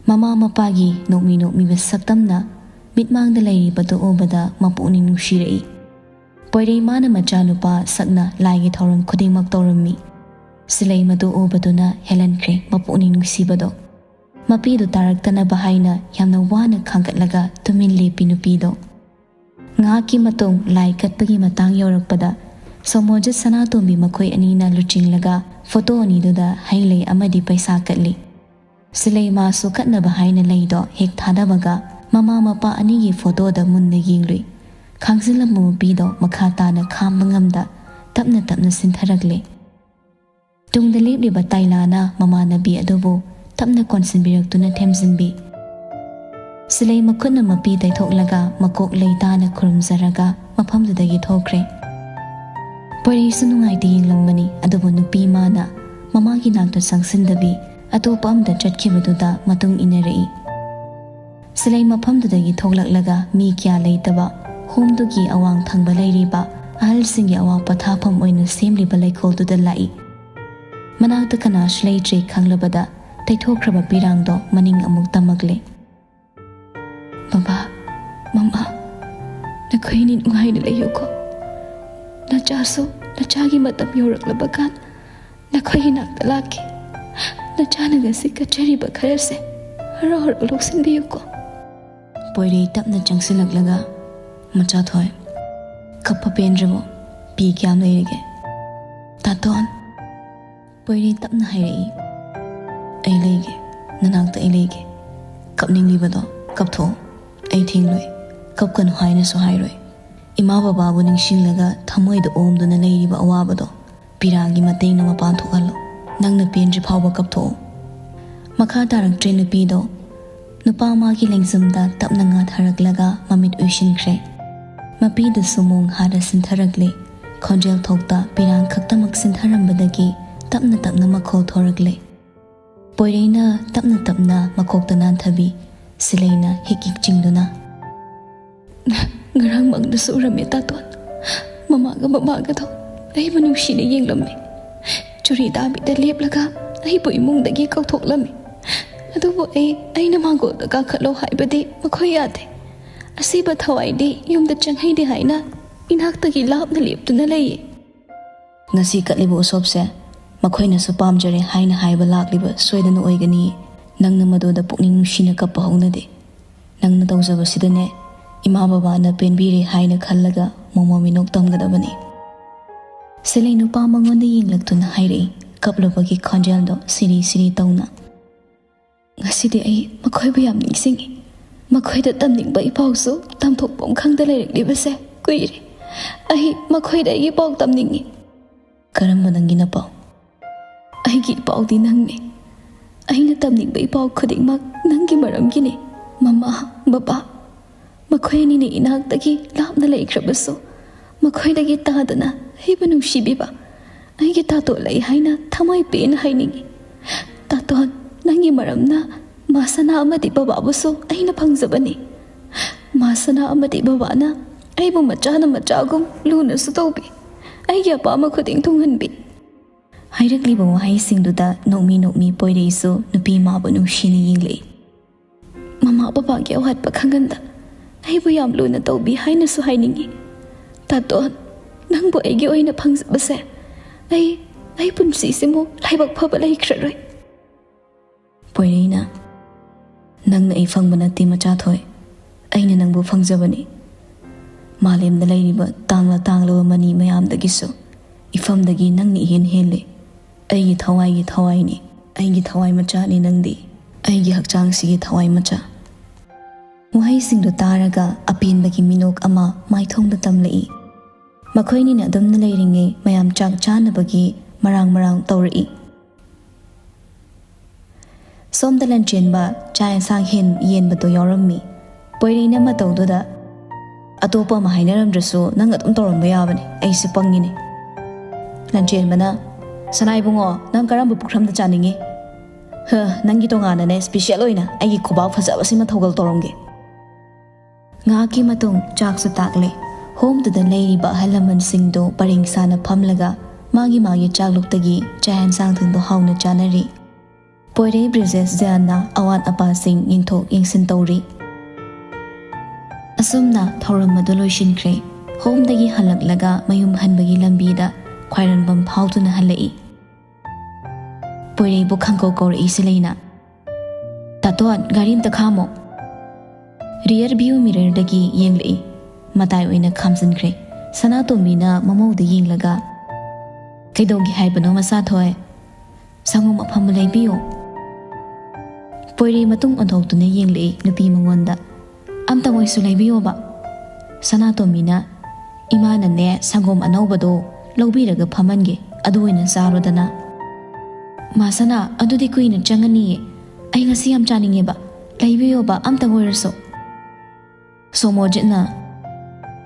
ꯃꯃꯥ ꯃꯄꯥꯒꯤ ꯅꯣꯛꯃꯤ ꯅꯣꯛꯃꯤꯕ ꯁꯛꯇꯝꯅ ꯃꯤꯠꯃꯥꯡꯗ ꯂꯩꯔꯤꯕꯗꯨ ꯎꯕꯗ ꯃꯄꯨꯛꯅꯤꯡ ꯅꯨꯡꯁꯤꯔꯛꯏ꯫ ꯄꯣꯏꯔꯩꯃꯥꯅ ꯃꯆꯥꯅꯨꯄꯥ ꯁꯛꯅ ꯂꯥꯏꯒꯤ ꯊꯧꯔꯝ ꯈꯨꯗꯤꯡꯃꯛ ꯇꯧꯔꯝꯃꯤ꯫ ꯁꯤꯂꯩꯃꯗꯨ ꯎꯕꯗꯨꯅ ꯍꯦꯜꯍꯟꯈ꯭ꯔꯦ ꯃꯄꯨꯛꯅꯤꯡ ꯅꯨꯡꯁꯤꯕꯗꯣ꯫ ꯃꯄꯤꯗꯨ ꯇꯥꯔꯛꯇꯅꯕ ꯍꯥꯏꯅ ꯌꯥꯝꯅ ꯋꯥꯅ ꯈꯥꯡꯒꯠꯂꯒ ꯇꯨꯃꯤꯟ ꯂꯦꯞꯄꯤ ꯅꯨꯄꯤꯗꯣ꯫ ꯉꯥꯏꯍꯥꯛꯀꯤ ꯃꯇꯨꯡ ꯂꯥꯏ ꯀꯠꯄꯒꯤ ꯃꯇꯥꯡ ꯌꯧꯔꯛꯄꯗ ꯁꯣꯃꯣꯖꯤꯠ ꯁꯅꯥꯇꯣꯝꯕꯤ ꯃꯈꯣꯏ ꯑꯅꯤꯅ ꯂꯨꯆꯤꯡꯂꯒ ꯐꯣꯇꯣ ꯑꯅꯤꯗꯨꯗ ꯍꯩ ꯂꯩ ꯑꯃꯗꯤ ꯄꯩꯁꯥ ꯀꯠꯂꯤ꯫ ꯁꯤꯂꯩꯃꯥꯁꯨ ꯀꯠꯅꯕ ꯍꯥꯏꯅ ꯂꯩꯗꯣ ꯍꯦꯛ ꯊꯥꯗꯕꯒ ꯃꯃꯥ ꯃꯄꯥ ꯑꯅꯤꯒꯤ ꯐꯣꯇꯣꯗ ꯃꯨꯟꯅ ꯌꯦꯡꯂꯨꯏ꯫ ꯈꯥꯡꯖꯤꯜꯂꯝꯕ ꯃꯄꯤꯗꯣ ꯃꯈꯥ ꯇꯥꯅ ꯈꯥꯝꯕ ꯉꯝꯗ ꯇꯞꯅ ꯇꯞꯅ ꯁꯤꯟꯊꯔꯛꯂꯦ꯫ ꯇꯨꯡꯗ ꯂꯦꯞꯂꯤꯕ ꯇꯥꯏꯂꯥꯅ ꯃꯃꯥꯟꯅꯕꯤ ꯑꯗꯨꯕꯨ ꯇꯞꯅ ꯀꯣꯟꯁꯤꯟꯕꯤꯔꯛꯇꯨꯅ ꯊꯦꯝꯖꯤꯟꯕꯤ꯫ ꯁꯤꯂꯩ ꯃꯈꯨꯠꯅ ꯃꯄꯤ ꯇꯩꯊꯣꯛꯂꯒ ꯃꯀꯣꯛ ꯂꯩꯇꯥꯅ ꯈꯨꯔꯨꯝꯖꯔꯒ ꯃꯐꯝꯗꯨꯗꯒꯤ ꯊꯣꯛꯈ꯭ꯔꯦ꯫ ꯄꯣꯏꯔꯩꯁꯨ ꯅꯨꯡꯉꯥꯏꯇ ꯌꯦꯡꯂꯝꯕꯅꯤ, ꯑꯗꯨꯕꯨ ꯅꯨꯄꯤ ꯃꯥꯅ ꯃꯃꯥꯒꯤ ꯅꯥꯛꯇ ꯆꯪꯁꯤꯟꯗꯕꯤ ꯑꯇꯣꯞꯄ ꯑꯃꯗ ꯆꯠꯈꯤꯕꯗꯨꯗ ꯃꯇꯨꯡ ꯏꯟꯅꯔꯛꯏ꯫ ꯁꯤꯂꯩ ꯃꯐꯝꯗꯨꯗꯒꯤ ꯊꯣꯛꯂꯛꯂꯒ ꯃꯤ ꯀꯌꯥ ꯂꯩꯇꯕ ꯍꯣꯝꯗꯨꯒꯤ ꯑꯋꯥꯡ ꯊꯪꯕ ꯂꯩꯔꯤꯕ ꯑꯍꯜꯁꯤꯡꯒꯤ ꯑꯋꯥ ꯄꯣꯊꯥꯐꯝ ꯑꯣꯏꯅ ꯁꯦꯝꯂꯤꯕ ꯂꯩꯀꯣꯜꯗꯨꯗ ꯂꯥꯛꯏ꯫ ꯃꯅꯥꯛꯇ ꯀꯅꯥꯁꯨ ꯂꯩꯇ꯭ꯔꯦ ꯈꯪꯂꯕꯗ ꯇꯩꯊꯣꯛꯈ꯭ꯔꯕ ꯄꯤꯔꯥꯡꯗꯣ ꯃꯅꯤꯡ ꯑꯃꯨꯛ ꯇꯝꯃꯛꯂꯦ꯫ "ꯕꯕꯥ, ꯃꯃꯥ, ꯅꯈꯣꯏꯅꯤ ꯅꯨꯡꯉꯥꯏꯅ ꯂꯩꯌꯨꯀꯣ꯫ ꯅꯆꯥꯁꯨ ꯅꯆꯥꯒꯤ ꯃꯇꯝ ꯌꯧꯔꯛꯂꯕ ꯀꯥꯟ ꯅꯈꯣꯏꯒꯤ ꯅꯥꯛꯇ ꯂꯥꯛꯀꯦ꯫ ꯅꯆꯥꯅ ꯉꯁꯤ ꯀꯠꯆꯔꯤꯕ ꯈꯔꯁꯦ ꯍꯔꯥꯎ ꯍꯔꯥꯎ ꯂꯧꯁꯤꯟꯕꯤꯌꯨꯀꯣ꯫" ꯄꯣꯏꯔꯩ ꯇꯞꯅ ꯆꯪꯁꯤꯜꯂꯛꯂꯒ, "ꯃꯆꯥꯊꯣꯏ, ꯀꯞꯄ ꯄꯦꯟꯗ꯭ꯔꯕꯣ? ꯄꯤ ꯀꯌꯥꯝ ꯂꯩꯔꯒꯦ?" "ꯇꯥꯇꯣꯟ!" ꯄꯣꯏꯔꯩ ꯇꯞꯅ ꯍꯥꯏꯔꯛꯏ, "ꯑꯩ ꯂꯩꯒꯦ, ꯅꯅꯥꯛꯇ ꯑꯩ ꯂꯩꯒꯦ꯫ ꯀꯞꯅꯤꯡꯂꯤꯕꯗꯣ ꯀꯞꯊꯣꯛꯑꯣ꯫ ꯑꯩ ꯊꯤꯡꯂꯣꯏ꯫ ꯀꯞꯀꯅꯨ ꯍꯥꯏꯅꯁꯨ ꯍꯥꯏꯔꯣꯏ꯫ ꯏꯃꯥ ꯕꯕꯥꯕꯨ ꯅꯤꯡꯁꯤꯡꯂꯒ ꯊꯃꯣꯏꯗ ꯑꯣꯝꯗꯨꯅ ꯂꯩꯔꯤꯕ ꯑꯋꯥꯕꯗꯣ ꯄꯤꯔꯥꯡꯒꯤ ꯃꯇꯦꯡꯅ ꯃꯄꯥꯟ ꯊꯣꯛꯍꯜꯂꯣ꯫ ꯅꯪꯅ ꯄꯦꯟꯗ꯭ꯔꯤ ꯐꯥꯎꯕ ꯀꯞꯊꯣꯛꯑꯣ꯫" ꯃꯈꯥ ꯇꯥꯔꯛꯇ꯭ꯔꯦ ꯅꯨꯄꯤꯗꯣ꯫ ꯅꯨꯄꯥ ꯃꯥꯒꯤ ꯂꯦꯡꯖꯨꯝꯗ ꯇꯞꯅ ꯉꯥꯊꯔꯛꯂꯒ ꯃꯃꯤꯠ ꯎꯏꯁꯤꯟꯈ꯭ꯔꯦ꯫ ꯃꯄꯤꯗꯨꯁꯨ ꯃꯣꯡ ꯍꯥꯔ ꯁꯤꯟꯊꯔꯛꯂꯦ꯫ ꯈꯣꯟꯖꯦꯜ ꯊꯣꯛꯇ ꯄꯤꯔꯥꯡ ꯈꯛꯇꯃꯛ ꯁꯤꯟꯊꯔꯝꯕꯗꯒꯤ ꯇꯞꯅ ꯇꯞꯅ ꯃꯈꯣꯜ ꯊꯣꯔꯛꯂꯦ꯫ ꯄꯣꯏꯔꯩꯅ ꯇꯞꯅ ꯇꯞꯅ ꯃꯀꯣꯛꯇ ꯅꯥꯟꯊꯕꯤ, ꯁꯤꯂꯩꯅ ꯍꯤꯛ ꯍꯤꯛ ꯆꯤꯡꯗꯨꯅ, "ꯉꯔꯥꯡ ꯃꯪꯗꯁꯨ ꯎꯔꯝꯃꯦ ꯇꯥꯇꯣꯟ꯫ ꯃꯃꯥꯒ ꯕꯕꯥꯒꯗꯣ ꯑꯩꯕꯨ ꯅꯨꯡꯁꯤꯅ ꯌꯦꯡꯂꯝꯃꯦ꯫ ꯆꯨꯔꯤ ꯇꯥꯕꯤꯗ ꯂꯦꯞꯂꯒ ꯑꯩꯕꯨ ꯏꯃꯨꯡꯗꯒꯤ ꯀꯧꯊꯣꯛꯂꯝꯃꯦ꯫ ꯑꯗꯨꯕꯨ ꯑꯩ, ꯑꯩꯅ ꯃꯥꯡꯒꯣꯜꯗ ꯀꯥꯈꯠꯂꯣ ꯍꯥꯏꯕꯗꯤ ꯃꯈꯣꯏ ꯌꯥꯗꯦ꯫ ꯑꯁꯤꯕ ꯊꯋꯥꯏꯗꯤ ꯌꯨꯝꯗ ꯆꯪꯍꯩꯗꯦ ꯍꯥꯏꯅ ꯏꯅꯥꯛꯇꯒꯤ ꯂꯥꯞꯅ ꯂꯦꯞꯇꯨꯅ ꯂꯩꯌꯦ꯫" ꯉꯁꯤ ꯀꯠꯂꯤꯕ ꯎꯁꯣꯞꯁꯦ ꯃꯈꯣꯏꯅꯁꯨ ꯄꯥꯝꯖꯔꯦ ꯍꯥꯏꯅ ꯍꯥꯏꯕ ꯂꯥꯛꯂꯤꯕ ꯁꯣꯏꯗꯅ ꯑꯣꯏꯒꯅꯤ꯫ ꯅꯪꯅ ꯃꯗꯨꯗ ꯄꯨꯛꯅꯤꯡ ꯅꯨꯡꯁꯤꯅ ꯀꯞꯄ ꯍꯧꯅꯗꯦ꯫ ꯅꯪꯅ ꯇꯧꯖꯕꯁꯤꯗꯅꯦ, ꯏꯃꯥ ꯕꯕꯥꯅ ꯄꯦꯟꯕꯤꯔꯦ ꯍꯥꯏꯅ ꯈꯜꯂꯒ ꯃꯣꯃꯣ ꯃꯤꯅꯣꯛ ꯇꯝꯒꯗꯕꯅꯤ꯫ ꯁꯤꯂꯩ ꯅꯨꯄꯥ ꯃꯉꯣꯟꯗ ꯌꯦꯡꯂꯛꯇꯨꯅ ꯍꯥꯏꯔꯛꯏ, ꯀꯞꯂꯨꯕꯒꯤ ꯈꯣꯟꯖꯦꯜꯗꯣ ꯁꯤꯔꯤ ꯁꯤꯔꯤ ꯇꯧꯅ꯫ "ꯉꯁꯤꯗꯤ ꯑꯩ ꯃꯈꯣꯏꯕꯨ ꯌꯥꯝ ꯅꯤꯡꯁꯤꯡꯉꯤ꯫ ꯃꯈꯣꯏꯗ ꯇꯝꯅꯤꯡꯕ ꯏꯄꯥꯎꯁꯨ ꯇꯝꯊꯣꯛꯐꯝ ꯈꯪꯗ ꯂꯩꯔꯛꯂꯤꯕꯁꯦ ꯀꯨꯏꯔꯦ꯫ ꯑꯩ ꯃꯈꯣꯏꯗ ꯑꯩꯒꯤ ꯄꯥꯎ ꯇꯝꯅꯤꯡꯉꯤ꯫" "ꯀꯔꯝꯕ ꯅꯪꯒꯤ ꯅꯄꯥꯎ?" "ꯑꯩꯒꯤ ꯏꯄꯥꯎꯗꯤ ꯅꯪꯅꯤ꯫ ꯑꯩꯅ ꯇꯝꯅꯤꯡꯕ ꯏꯄꯥꯎ ꯈꯨꯗꯤꯡꯃꯛ ꯅꯪꯒꯤ ꯃꯔꯝꯒꯤꯅꯤ꯫ ꯃꯃꯥ, ꯕꯕꯥ, ꯃꯈꯣꯏ ꯑꯅꯤꯅ ꯏꯅꯥꯛꯇꯒꯤ ꯂꯥꯞꯅ ꯂꯩꯈ꯭ꯔꯕꯁꯨ, ꯃꯈꯣꯏꯗꯒꯤ ꯇꯥꯗꯅ ꯑꯩꯕꯨ ꯅꯨꯡꯁꯤꯕꯤꯕ ꯑꯩꯒꯤ ꯇꯥꯇꯣ ꯂꯩ ꯍꯥꯏꯅ ꯊꯃꯣꯏ ꯄꯦꯟꯅ ꯍꯥꯏꯅꯤꯡꯏ꯫ ꯇꯥꯇꯣꯟ, ꯅꯪꯒꯤ ꯃꯔꯝꯅ ꯃꯥ ꯁꯅꯥ ꯑꯃꯗꯤ ꯕꯕꯥꯕꯨꯁꯨ ꯑꯩꯅ ꯐꯪꯖꯕꯅꯤ꯫ ꯃꯥ ꯁꯅꯥ ꯑꯃꯗꯤ ꯕꯕꯥꯅ ꯑꯩꯕꯨ ꯃꯆꯥꯅ ꯃꯆꯥꯒꯨꯝ ꯂꯨꯅꯁꯨ ꯇꯧꯕꯤ꯫ ꯑꯩꯒꯤ ꯑꯄꯥꯝꯕ ꯈꯨꯗꯤꯡ ꯊꯨꯡꯍꯟꯕꯤ꯫ ꯍꯥꯏꯔꯛꯂꯤꯕ ꯋꯥꯍꯩꯁꯤꯡꯗꯨꯗ ꯅꯣꯛꯃꯤ ꯅꯣꯛꯃꯤ ꯄꯣꯏꯔꯩꯁꯨ ꯅꯨꯄꯤ ꯃꯥꯕꯨ ꯅꯨꯡꯁꯤꯅ ꯌꯦꯡꯂꯛꯏ꯫ ꯃꯃꯥ ꯕꯕꯥꯒꯤ ꯑꯋꯥꯠꯄ ꯈꯪꯍꯟꯗ ꯑꯩꯕꯨ ꯌꯥꯝ ꯂꯨꯅ ꯇꯧꯕꯤ ꯍꯥꯏꯅꯁꯨ ꯍꯥꯏꯅꯤꯡꯏ꯫ ꯇꯥꯇꯣꯟ, ꯅꯪꯕꯨ ꯑꯩꯒꯤ ꯑꯣꯏꯅ ꯐꯪꯖꯕꯁꯦ ꯑꯩ, ꯑꯩ ꯄꯨꯟꯁꯤꯁꯤꯃꯨ ꯂꯥꯏꯕꯛ ꯐꯕ ꯂꯩꯈ꯭ꯔꯔꯣꯏ꯫ ꯄꯣꯏꯔꯩꯅ, "ꯅꯪꯅ ꯑꯩ ꯐꯪꯕ ꯅꯠꯇꯦ ꯃꯆꯥꯊꯣꯏ, ꯑꯩꯅ ꯅꯪꯕꯨ ꯐꯪꯖꯕꯅꯤ꯫ ꯃꯥꯂꯦꯝꯗ ꯂꯩꯔꯤꯕ ꯇꯥꯡꯂ ꯇꯥꯡꯂꯕ ꯃꯅꯤ ꯃꯌꯥꯝꯗꯒꯤꯁꯨ ꯏꯐꯝꯗꯒꯤ ꯅꯪꯅ ꯏꯍꯦꯟ ꯍꯦꯜꯂꯤ꯫ ꯑꯩꯒꯤ ꯊꯋꯥꯏꯒꯤ ꯊꯋꯥꯏꯅꯤ, ꯑꯩꯒꯤ ꯊꯋꯥꯏ ꯃꯆꯥꯅꯤ ꯅꯪꯗꯤ, ꯑꯩꯒꯤ ꯍꯛꯆꯥꯡꯁꯤꯒꯤ ꯊꯋꯥꯏ ꯃꯆꯥ꯫" ꯋꯥꯍꯩꯁꯤꯡꯗꯨ ꯇꯥꯔꯒ ꯑꯄꯦꯟꯕꯒꯤ ꯃꯤꯅꯣꯛ ꯑꯃ ꯃꯥꯏꯊꯣꯡꯗ ꯇꯝꯂꯛꯏ꯫ ꯃꯈꯣꯏꯅꯤꯅ ꯑꯗꯨꯝꯅ ꯂꯩꯔꯤꯉꯩ ꯃꯌꯥꯝ ꯆꯥꯛ ꯆꯥꯅꯕꯒꯤ ꯃꯔꯥꯡ ꯃꯔꯥꯡ ꯇꯧꯔꯛꯏ꯫ ꯁꯣꯝꯗ ꯂꯟꯆꯦꯟꯕ ꯆꯥꯛ ꯌꯦꯟꯁꯥꯡ ꯍꯦꯟ ꯌꯦꯟꯕꯗꯣ ꯌꯥꯎꯔꯝꯃꯤ꯫ ꯄꯣꯏꯔꯩꯅ ꯃꯇꯧꯗꯨꯗ, "ꯑꯇꯣꯞꯄ ꯑꯃ ꯍꯥꯏꯅꯔꯝꯗ꯭ꯔꯁꯨ ꯅꯪ ꯑꯗꯨꯝ ꯇꯧꯔꯝꯕ ꯌꯥꯕꯅꯤ, ꯑꯩꯁꯨ ꯄꯪꯉꯤꯅꯦ꯫" ꯂꯟꯆꯦꯟꯕꯅ, "ꯁꯅꯥ ꯏꯕꯨꯡꯉꯣ, ꯅꯪ ꯀꯔꯝꯕ ꯄꯨꯈ꯭ꯔꯝꯗ ꯆꯥꯅꯤꯡꯉꯤ? ꯍ, ꯅꯪꯒꯤ ꯇꯣꯉꯥꯟꯅꯅꯦ special ꯑꯣꯏꯅ ꯑꯩꯒꯤ ꯈꯨꯕꯥꯛ ꯐꯖꯕꯁꯤꯃ ꯊꯧꯒꯜ ꯇꯧꯔꯝꯒꯦ꯫" ꯉꯥꯏꯍꯥꯛꯀꯤ ꯃꯇꯨꯡ ꯆꯥꯛꯁꯨ ꯇꯥꯛꯂꯦ꯫ ꯍꯣꯝꯗꯨꯗ ꯂꯩꯔꯤꯕ ꯑꯍꯜ ꯂꯃꯟꯁꯤꯡꯗꯨ ꯄꯔꯦꯡ ꯁꯥꯅ ꯐꯝꯂꯒ ꯃꯥꯒꯤ ꯃꯥꯒꯤ ꯆꯥꯛꯂꯨꯛꯇꯒꯤ ꯆꯥꯛ ꯌꯦꯟꯁꯥꯡꯁꯤꯡꯗꯨ ꯍꯥꯎꯅ ꯆꯥꯅꯔꯤ꯫ ꯄꯣꯏꯔꯩ ꯕ꯭ꯔꯤꯖꯦꯁ ꯖꯌꯥꯟꯅ ꯑꯋꯥꯠ ꯑꯄꯥꯁꯤꯡ ꯌꯦꯡꯊꯣꯛ ꯌꯦꯡꯁꯤꯟ ꯇꯧꯔꯤ꯫ ꯑꯁꯨꯝꯅ ꯊꯧꯔꯝ ꯑꯗꯨ ꯂꯣꯏꯁꯤꯟꯈ꯭ꯔꯦ꯫ ꯍꯣꯝꯗꯒꯤ ꯍꯜꯂꯛꯂꯒ ꯃꯌꯨꯝ ꯍꯟꯕꯒꯤ ꯂꯝꯕꯤꯗ ꯈ꯭ꯋꯥꯏꯔꯟꯕꯝ ꯐꯥꯎꯗꯨꯅ ꯍꯜꯂꯛꯏ꯫ ꯄꯣꯏꯔꯩꯕꯨ ꯈꯪꯀꯧ ꯀꯧꯔꯛꯏ ꯁꯤꯂꯩꯅ꯫ "ꯇꯥꯇꯣꯟ, ꯒꯥꯔꯤ ꯑꯝꯇ ꯈꯥꯝꯃꯣ꯫" Rear view mirrorꯗꯒꯤ ꯌꯦꯡꯂꯛꯏ꯫ ꯃꯇꯥꯏ ꯑꯣꯏꯅ ꯈꯥꯝꯖꯤꯟꯈ꯭ꯔꯦ꯫ ꯁꯅꯥꯇꯣꯝꯕꯤꯅ ꯃꯃꯧꯗ ꯌꯦꯡꯂꯒ, "ꯀꯩꯗꯧꯒꯦ ꯍꯥꯏꯕꯅꯣ ꯃꯆꯥꯊꯣꯏ?" "ꯁꯪꯒꯣꯝ ꯑꯐꯝꯕ ꯂꯩꯕꯤꯌꯨ꯫" ꯄꯣꯏꯔꯩ ꯃꯇꯨꯡ ꯑꯣꯟꯊꯣꯛꯇꯨꯅ ꯌꯦꯡꯂꯛꯏ ꯅꯨꯄꯤ ꯃꯉꯣꯟꯗ꯫ "ꯑꯝꯇꯪ ꯑꯣꯏꯁꯨ ꯂꯩꯕꯤꯌꯣꯕ꯫" ꯁꯅꯥꯇꯣꯝꯕꯤꯅ, "ꯏꯃꯥꯅꯅꯦ ꯁꯪꯒꯣꯝ ꯑꯅꯧꯕꯗꯣ ꯂꯧꯕꯤꯔꯒ ꯐꯝꯍꯟꯒꯦ, ꯑꯗꯨ ꯑꯣꯏꯅ ꯆꯥꯔꯣꯗꯅ꯫" "ꯃꯥ ꯁꯅꯥ, ꯑꯗꯨꯗꯤ ꯀꯨꯏꯅ ꯆꯪꯉꯅꯤꯌꯦ, ꯑꯩ ꯉꯁꯤ ꯌꯥꯝ ꯆꯥꯅꯤꯡꯉꯦꯕ, ꯂꯩꯕꯤꯌꯣꯕ, ꯑꯝꯇꯪ ꯑꯣꯏꯔꯁꯨ꯫ ꯁꯣꯃꯣꯖꯤꯠꯅ,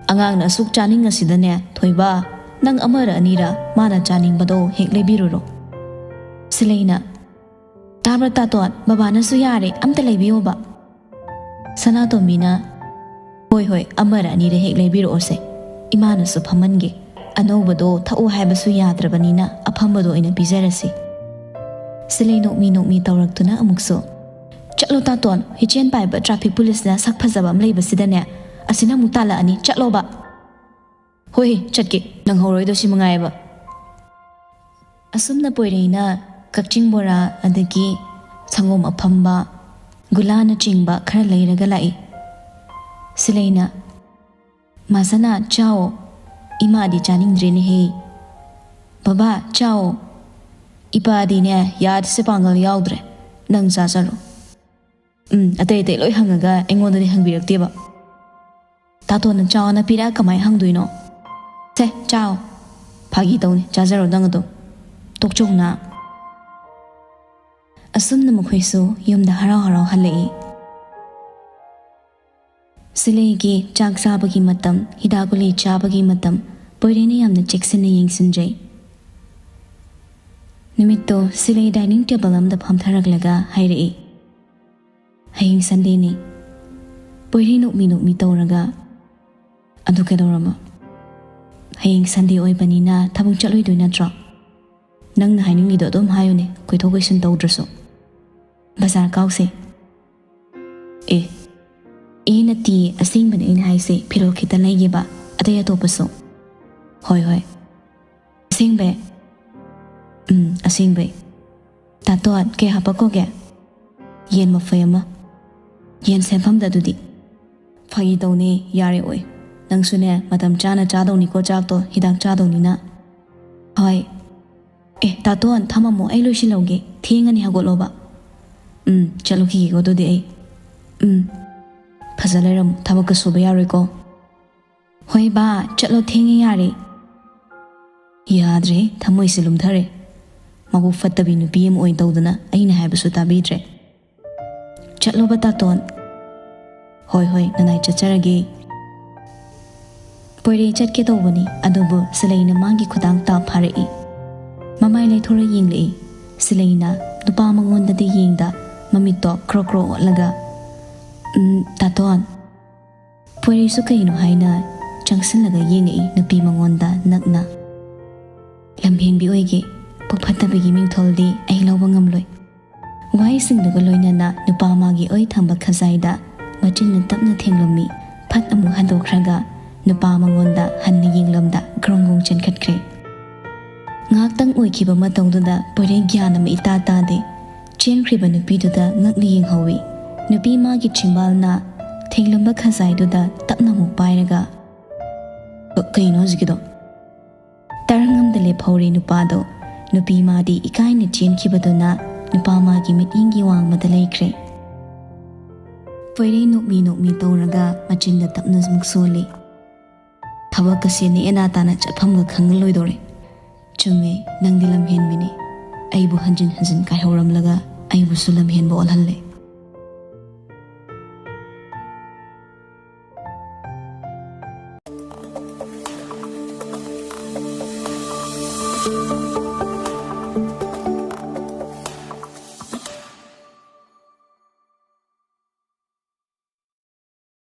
"ꯑꯉꯥꯡꯅ ꯑꯁꯨꯛ ꯆꯥꯅꯤꯡꯉꯁꯤꯗꯅꯦ, ꯊꯣꯏꯕ, ꯅꯪ ꯑꯃꯔ ꯑꯅꯤꯔ ꯃꯥꯅ ꯆꯥꯅꯤꯡꯕꯗꯣ ꯍꯦꯛ ꯂꯩꯕꯤꯔꯨꯔꯣ꯫" ꯁꯤꯂꯩꯅ, "ꯇꯥꯕ꯭ꯔꯥ ꯇꯥꯇꯣꯟ, ꯕꯕꯥꯅꯁꯨ ꯌꯥꯔꯦ, ꯑꯝꯇ ꯂꯩꯕꯤꯌꯣꯕ꯫" ꯁꯅꯥꯇꯣꯝꯕꯤꯅ, "ꯍꯣꯏ ꯍꯣꯏ, ꯑꯃꯔ ꯑꯅꯤꯔ ꯍꯦꯛ ꯂꯩꯕꯤꯔꯛꯑꯣꯁꯦ, ꯏꯃꯥꯅꯁꯨ ꯐꯝꯍꯟꯒꯦ꯫ ꯑꯅꯧꯕꯗꯣ ꯊꯛꯎ ꯍꯥꯏꯕꯁꯨ ꯌꯥꯗ꯭ꯔꯕꯅꯤꯅ ꯑꯐꯝꯕꯗꯣ ꯑꯣꯏꯅ ꯄꯤꯖꯔꯁꯤ꯫" ꯁꯤꯂꯩ ꯅꯣꯛꯃꯤ ꯅꯣꯛꯃꯤ ꯇꯧꯔꯛꯇꯨꯅ ꯑꯃꯨꯛꯁꯨ, "ꯆꯠꯂꯣ ꯇꯥꯇꯣꯟ, ꯍꯤꯆꯦꯟ ꯄꯥꯏꯕ ꯇ꯭ꯔꯥꯐꯤꯛ ꯄꯨꯂꯤꯁꯅ ꯁꯛ ꯐꯖꯕ ꯑꯃ ꯂꯩꯕꯁꯤꯗꯅꯦ, ꯑꯁꯤꯅ ꯑꯃꯨꯛ ꯇꯥꯜꯂꯛꯑꯅꯤ, ꯆꯠꯂꯣꯕ꯫" "ꯍꯣꯏ, ꯆꯠꯀꯦ, ꯅꯪꯍꯧꯔꯣꯏꯗꯣ ꯁꯤ ꯃꯉꯥꯏꯌꯦꯕ꯫" ꯑꯁꯨꯝꯅ ꯄꯣꯏꯔꯩꯅ ꯀꯛꯆꯤꯡ ꯕꯣꯔꯥ, ꯑꯗꯒꯤ ꯁꯪꯒꯣꯝ ꯑꯐꯝꯕ, ꯒꯨꯂꯥꯅꯆꯤꯡꯕ ꯈꯔ ꯂꯩꯔꯒ ꯂꯥꯛꯏ꯫ ꯁꯤꯂꯩꯅ, "ꯃꯥꯁꯅꯥ, ꯆꯥꯎ, ꯏꯃꯥꯗꯤ ꯆꯥꯅꯤꯡꯗ꯭ꯔꯦꯅꯦꯍꯦ꯫" "ꯕꯕꯥ, ꯆꯥꯎ, ꯏꯄꯥꯗꯤꯅꯦ, ꯌꯥꯗꯁꯦ ꯄꯥꯡꯒꯜ ꯌꯥꯎꯗ꯭ꯔꯦ, ꯅꯪ ꯆꯥꯖꯔꯣ꯫" "ꯎꯝ, ꯑꯇꯩ ꯑꯇꯩ ꯂꯣꯏ ꯍꯪꯉꯒ ꯑꯩꯉꯣꯟꯗꯗꯤ ꯍꯪꯕꯤꯔꯛꯇꯦꯕ꯫" "ꯇꯥꯇꯣꯟꯅ ꯆꯥꯎꯅ ꯄꯤꯔꯛꯑ ꯀꯃꯥꯏꯅ ꯍꯪꯗꯣꯏꯅꯣ? ꯁꯦ, ꯆꯥꯎ꯫" "ꯐꯥꯒꯤ ꯇꯧꯅꯤ, ꯆꯥꯖꯔꯣ ꯅꯪ ꯑꯗꯨꯝ꯫ ꯇꯣꯛꯆꯧꯅ꯫" ꯑꯁꯨꯝꯅ ꯃꯈꯣꯏꯁꯨ ꯌꯨꯝꯗ ꯍꯔꯥꯎ ꯍꯔꯥꯎ ꯍꯜꯂꯛꯏ꯫ ꯁꯤꯂꯩꯒꯤ ꯆꯥꯛ ꯆꯥꯕꯒꯤ ꯃꯇꯝ, ꯍꯤꯗꯥꯛ ꯒꯨꯂꯤ ꯆꯥꯕꯒꯤ ꯃꯇꯝ, ꯄꯣꯏꯔꯩꯅ ꯌꯥꯝꯅ ꯆꯦꯛꯁꯤꯟꯅ ꯌꯦꯡꯁꯤꯟꯖꯩ꯫ ꯅꯨꯃꯤꯠꯇꯣ ꯁꯤꯂꯩ dining table ꯑꯃꯗ ꯐꯝꯊꯔꯛꯂꯒ ꯍꯥꯏꯔꯛꯏ꯫ "ꯍꯌꯦꯡ Sundayꯅꯤ꯫" ꯄꯣꯏꯔꯩ ꯅꯣꯛꯃꯤ ꯅꯣꯛꯃꯤ ꯇꯧꯔꯒ, "ꯑꯗꯨ ꯀꯩꯗꯧꯔꯕ?" "ꯍꯌꯦꯡ Sunday ꯑꯣꯏꯕꯅꯤꯅ ꯊꯕꯛ ꯆꯠꯂꯣꯏꯗꯣꯏ ꯅꯠꯇ꯭ꯔꯣ? ꯅꯪꯅ ꯍꯥꯏꯅꯤꯡꯉꯤꯗꯣ ꯑꯗꯨꯝ ꯍꯥꯏꯌꯨꯅꯦ, ꯀꯣꯏꯊꯣꯛ ꯀꯣꯏꯁꯤꯟ ꯇꯧꯗ꯭ꯔꯁꯨ꯫ ꯕꯖꯥꯔ ꯀꯥꯎꯁꯦ꯫" "ꯑꯦ, ꯑꯦ ꯅꯠꯇꯤꯌꯦ, ꯑꯁꯦꯡꯕꯅꯦ ꯑꯩꯅ ꯍꯥꯏꯁꯦ, ꯐꯤꯔꯣꯜ ꯈꯤꯇ ꯂꯩꯒꯦꯕ, ꯑꯇꯩ ꯑꯇꯣꯞꯄꯁꯨ꯫" "ꯍꯣꯏ, ꯍꯣꯏ꯫" "ꯑꯁꯦꯡꯕꯩ?" "ꯎꯝ, ꯑꯁꯦꯡꯕꯩ꯫" "ꯇꯥꯇꯣꯟ, ꯀꯩ ꯍꯥꯄꯛꯈꯣꯒꯦ?" "ꯌꯦꯟ ꯃꯐꯩ ꯑꯃ꯫" "ꯌꯦꯟ ꯁꯦꯝꯐꯝꯗ ꯑꯗꯨꯗꯤ?" "ꯐꯥꯒꯤ ꯇꯧꯅꯦ, ꯌꯥꯔꯦ ꯑꯣꯏ꯫ ꯅꯪꯁꯨꯅꯦ, ꯃꯇꯝ ꯆꯥꯅ ꯆꯥꯗꯧꯅꯤꯀꯣ ꯆꯥꯛꯇꯣ, ꯍꯤꯗꯥꯛ ꯆꯥꯗꯧꯅꯤꯅ꯫" "ꯍꯣꯏ꯫ ꯑꯦ, ꯇꯥꯇꯣꯟ, ꯊꯝꯃꯝꯃꯣ, ꯑꯩ ꯂꯣꯏꯁꯤꯜꯍꯧꯒꯦ, ꯊꯦꯡꯉꯅꯤ, ꯍꯧꯒꯠꯂꯣꯕ꯫" "ꯎꯝ, ꯆꯠꯂꯨꯈꯤꯒꯦꯀꯣ ꯑꯗꯨꯗꯤ ꯑꯩ꯫" "ꯎꯝ, ꯐꯖ ꯂꯩꯔꯝꯃꯨ, ꯊꯕꯛꯀ ꯁꯨꯕ ꯌꯥꯔꯣꯏꯀꯣ꯫" "ꯍꯣꯏ ꯕꯥ, ꯆꯠꯂꯣ, ꯊꯦꯡꯉꯦ, ꯌꯥꯔꯦ꯫" ꯌꯥꯗ꯭ꯔꯦ, ꯊꯃꯣꯏꯁꯦ ꯂꯨꯝꯊꯔꯦ꯫ ꯃꯕꯨꯛ ꯐꯠꯇꯕꯤ ꯅꯨꯄꯤ ꯑꯃ ꯑꯣꯏꯅ ꯇꯧꯗꯅ ꯑꯩꯅ ꯍꯥꯏꯕꯁꯨ ꯇꯥꯕꯤꯗ꯭ꯔꯦ꯫ "ꯆꯠꯂꯣꯕ ꯇꯥꯇꯣꯟ꯫" "ꯍꯣꯏ, ꯍꯣꯏ, ꯅꯅꯥꯏ ꯆꯠꯆꯔꯒꯦ꯫" ꯄꯣꯏꯔꯩ ꯆꯠꯀꯦ ꯇꯧꯕꯅꯤ, ꯑꯗꯨꯕꯨ ꯁꯤꯂꯩꯅ ꯃꯥꯒꯤ ꯈꯨꯗꯥꯡ ꯇꯥ ꯐꯥꯔꯛꯏ꯫ ꯃꯃꯥꯏ ꯂꯩꯊꯣꯔ ꯌꯦꯡꯂꯛꯏ꯫ ꯁꯤꯂꯩꯅ ꯅꯨꯄꯥ ꯃꯉꯣꯟꯗꯗꯤ ꯌꯦꯡꯗ ꯃꯃꯤꯠꯇꯣ ꯀ꯭ꯔꯣ ꯀ꯭ꯔꯣ ꯑꯣꯠꯂꯒ, "ꯎꯝ, ꯇꯥꯇꯣꯟ꯫" ꯄꯣꯏꯔꯩꯁꯨ ꯀꯩꯅꯣ ꯍꯥꯏꯅ ꯆꯪꯁꯤꯜꯂꯒ ꯌꯦꯡꯉꯛꯏ ꯅꯨꯄꯤ ꯃꯉꯣꯟꯗ ꯅꯛꯅ꯫ "ꯂꯝꯍꯦꯟꯕꯤ ꯑꯣꯏꯒꯦ, ꯄꯨꯛ ꯐꯠꯇꯕꯒꯤ ꯃꯤꯡꯊꯣꯜꯗꯤ ꯑꯩ ꯂꯧꯕ ꯉꯝꯂꯣꯏ꯫" ꯋꯥꯍꯩꯁꯤꯡꯗꯨꯒ ꯂꯣꯏꯅꯅ ꯅꯨꯄꯥ ꯃꯥꯒꯤ ꯑꯣꯏ ꯊꯝꯕ ꯈꯖꯥꯏꯗ ꯃꯆꯤꯟꯅ ꯇꯞꯅ ꯊꯦꯡꯂꯝꯃꯤ꯫ ꯐꯠ ꯑꯃꯨꯛ ꯍꯟꯗꯣꯛꯈ꯭ꯔꯒ ꯅꯨꯄꯥ ꯃꯉꯣꯟꯗ ꯍꯟꯅ ꯌꯦꯡꯂꯝꯗ ꯒ꯭ꯔꯣꯡ ꯒ꯭ꯔꯣꯡ ꯆꯦꯟꯈꯠꯈ꯭ꯔꯦ꯫ ꯉꯥꯏꯍꯥꯛꯇꯪ ꯑꯣꯏꯈꯤꯕ ꯃꯇꯧꯗꯨꯗ ꯄꯣꯏꯔꯩ ꯒ꯭ꯌꯥꯟ ꯑꯃ ꯏꯇꯥ ꯇꯥꯗꯦ꯫ ꯆꯦꯟꯈ꯭ꯔꯤꯕ ꯅꯨꯄꯤꯗꯨꯗ ꯉꯛꯅ ꯌꯦꯡꯍꯧꯏ꯫ ꯅꯨꯄꯤ ꯃꯥꯒꯤ ꯆꯤꯝꯕꯥꯜꯅ ꯊꯦꯡꯂꯝꯕ ꯈꯖꯥꯏꯗꯨꯗ ꯇꯞꯅ ꯑꯃꯨꯛ ꯄꯥꯏꯔꯒ, "ꯀ-, ꯀꯩꯅꯣ ꯍꯧꯖꯤꯛꯀꯤꯗꯣ?" ꯇꯔꯪ ꯑꯃꯗ ꯂꯦꯞꯍꯧꯔꯦ ꯅꯨꯄꯥꯗꯣ꯫ ꯅꯨꯄꯤ ꯃꯥꯗꯤ ꯏꯀꯥꯏꯅ ꯆꯦꯟꯈꯤꯕꯗꯨꯅ ꯅꯨꯄꯥ ꯃꯥꯒꯤ ꯃꯤꯠꯌꯦꯡꯒꯤ ꯋꯥꯡꯃꯗ ꯂꯩꯈ꯭ꯔꯦ꯫ ꯄꯣꯏꯔꯩ ꯅꯣꯛꯃꯤ ꯅꯣꯛꯃꯤ ꯇꯧꯔꯒ ꯃꯆꯤꯟꯗ ꯇꯞꯅ ꯑꯃꯨꯛ ꯁꯣꯜꯂꯤ꯫ "ꯊꯕꯛꯀꯁꯦ ꯅꯦꯅꯥ ꯇꯥꯅ ꯆꯠꯐꯝꯒ ꯈꯪꯉꯂꯣꯏꯗꯧꯔꯦ꯫ ꯆꯨꯝꯃꯦ, ꯅꯪꯗꯤ ꯂꯝꯍꯦꯟꯕꯤꯅꯤ꯫ ꯑꯩꯕꯨ ꯍꯟꯖꯤꯟ ꯍꯟꯖꯤꯟ ꯀꯥꯏꯍꯧꯔꯝꯂꯒ ꯑꯩꯕꯨꯁꯨ ꯂꯝꯍꯦꯟꯕ ꯑꯣꯜꯍꯜꯂꯦ꯫"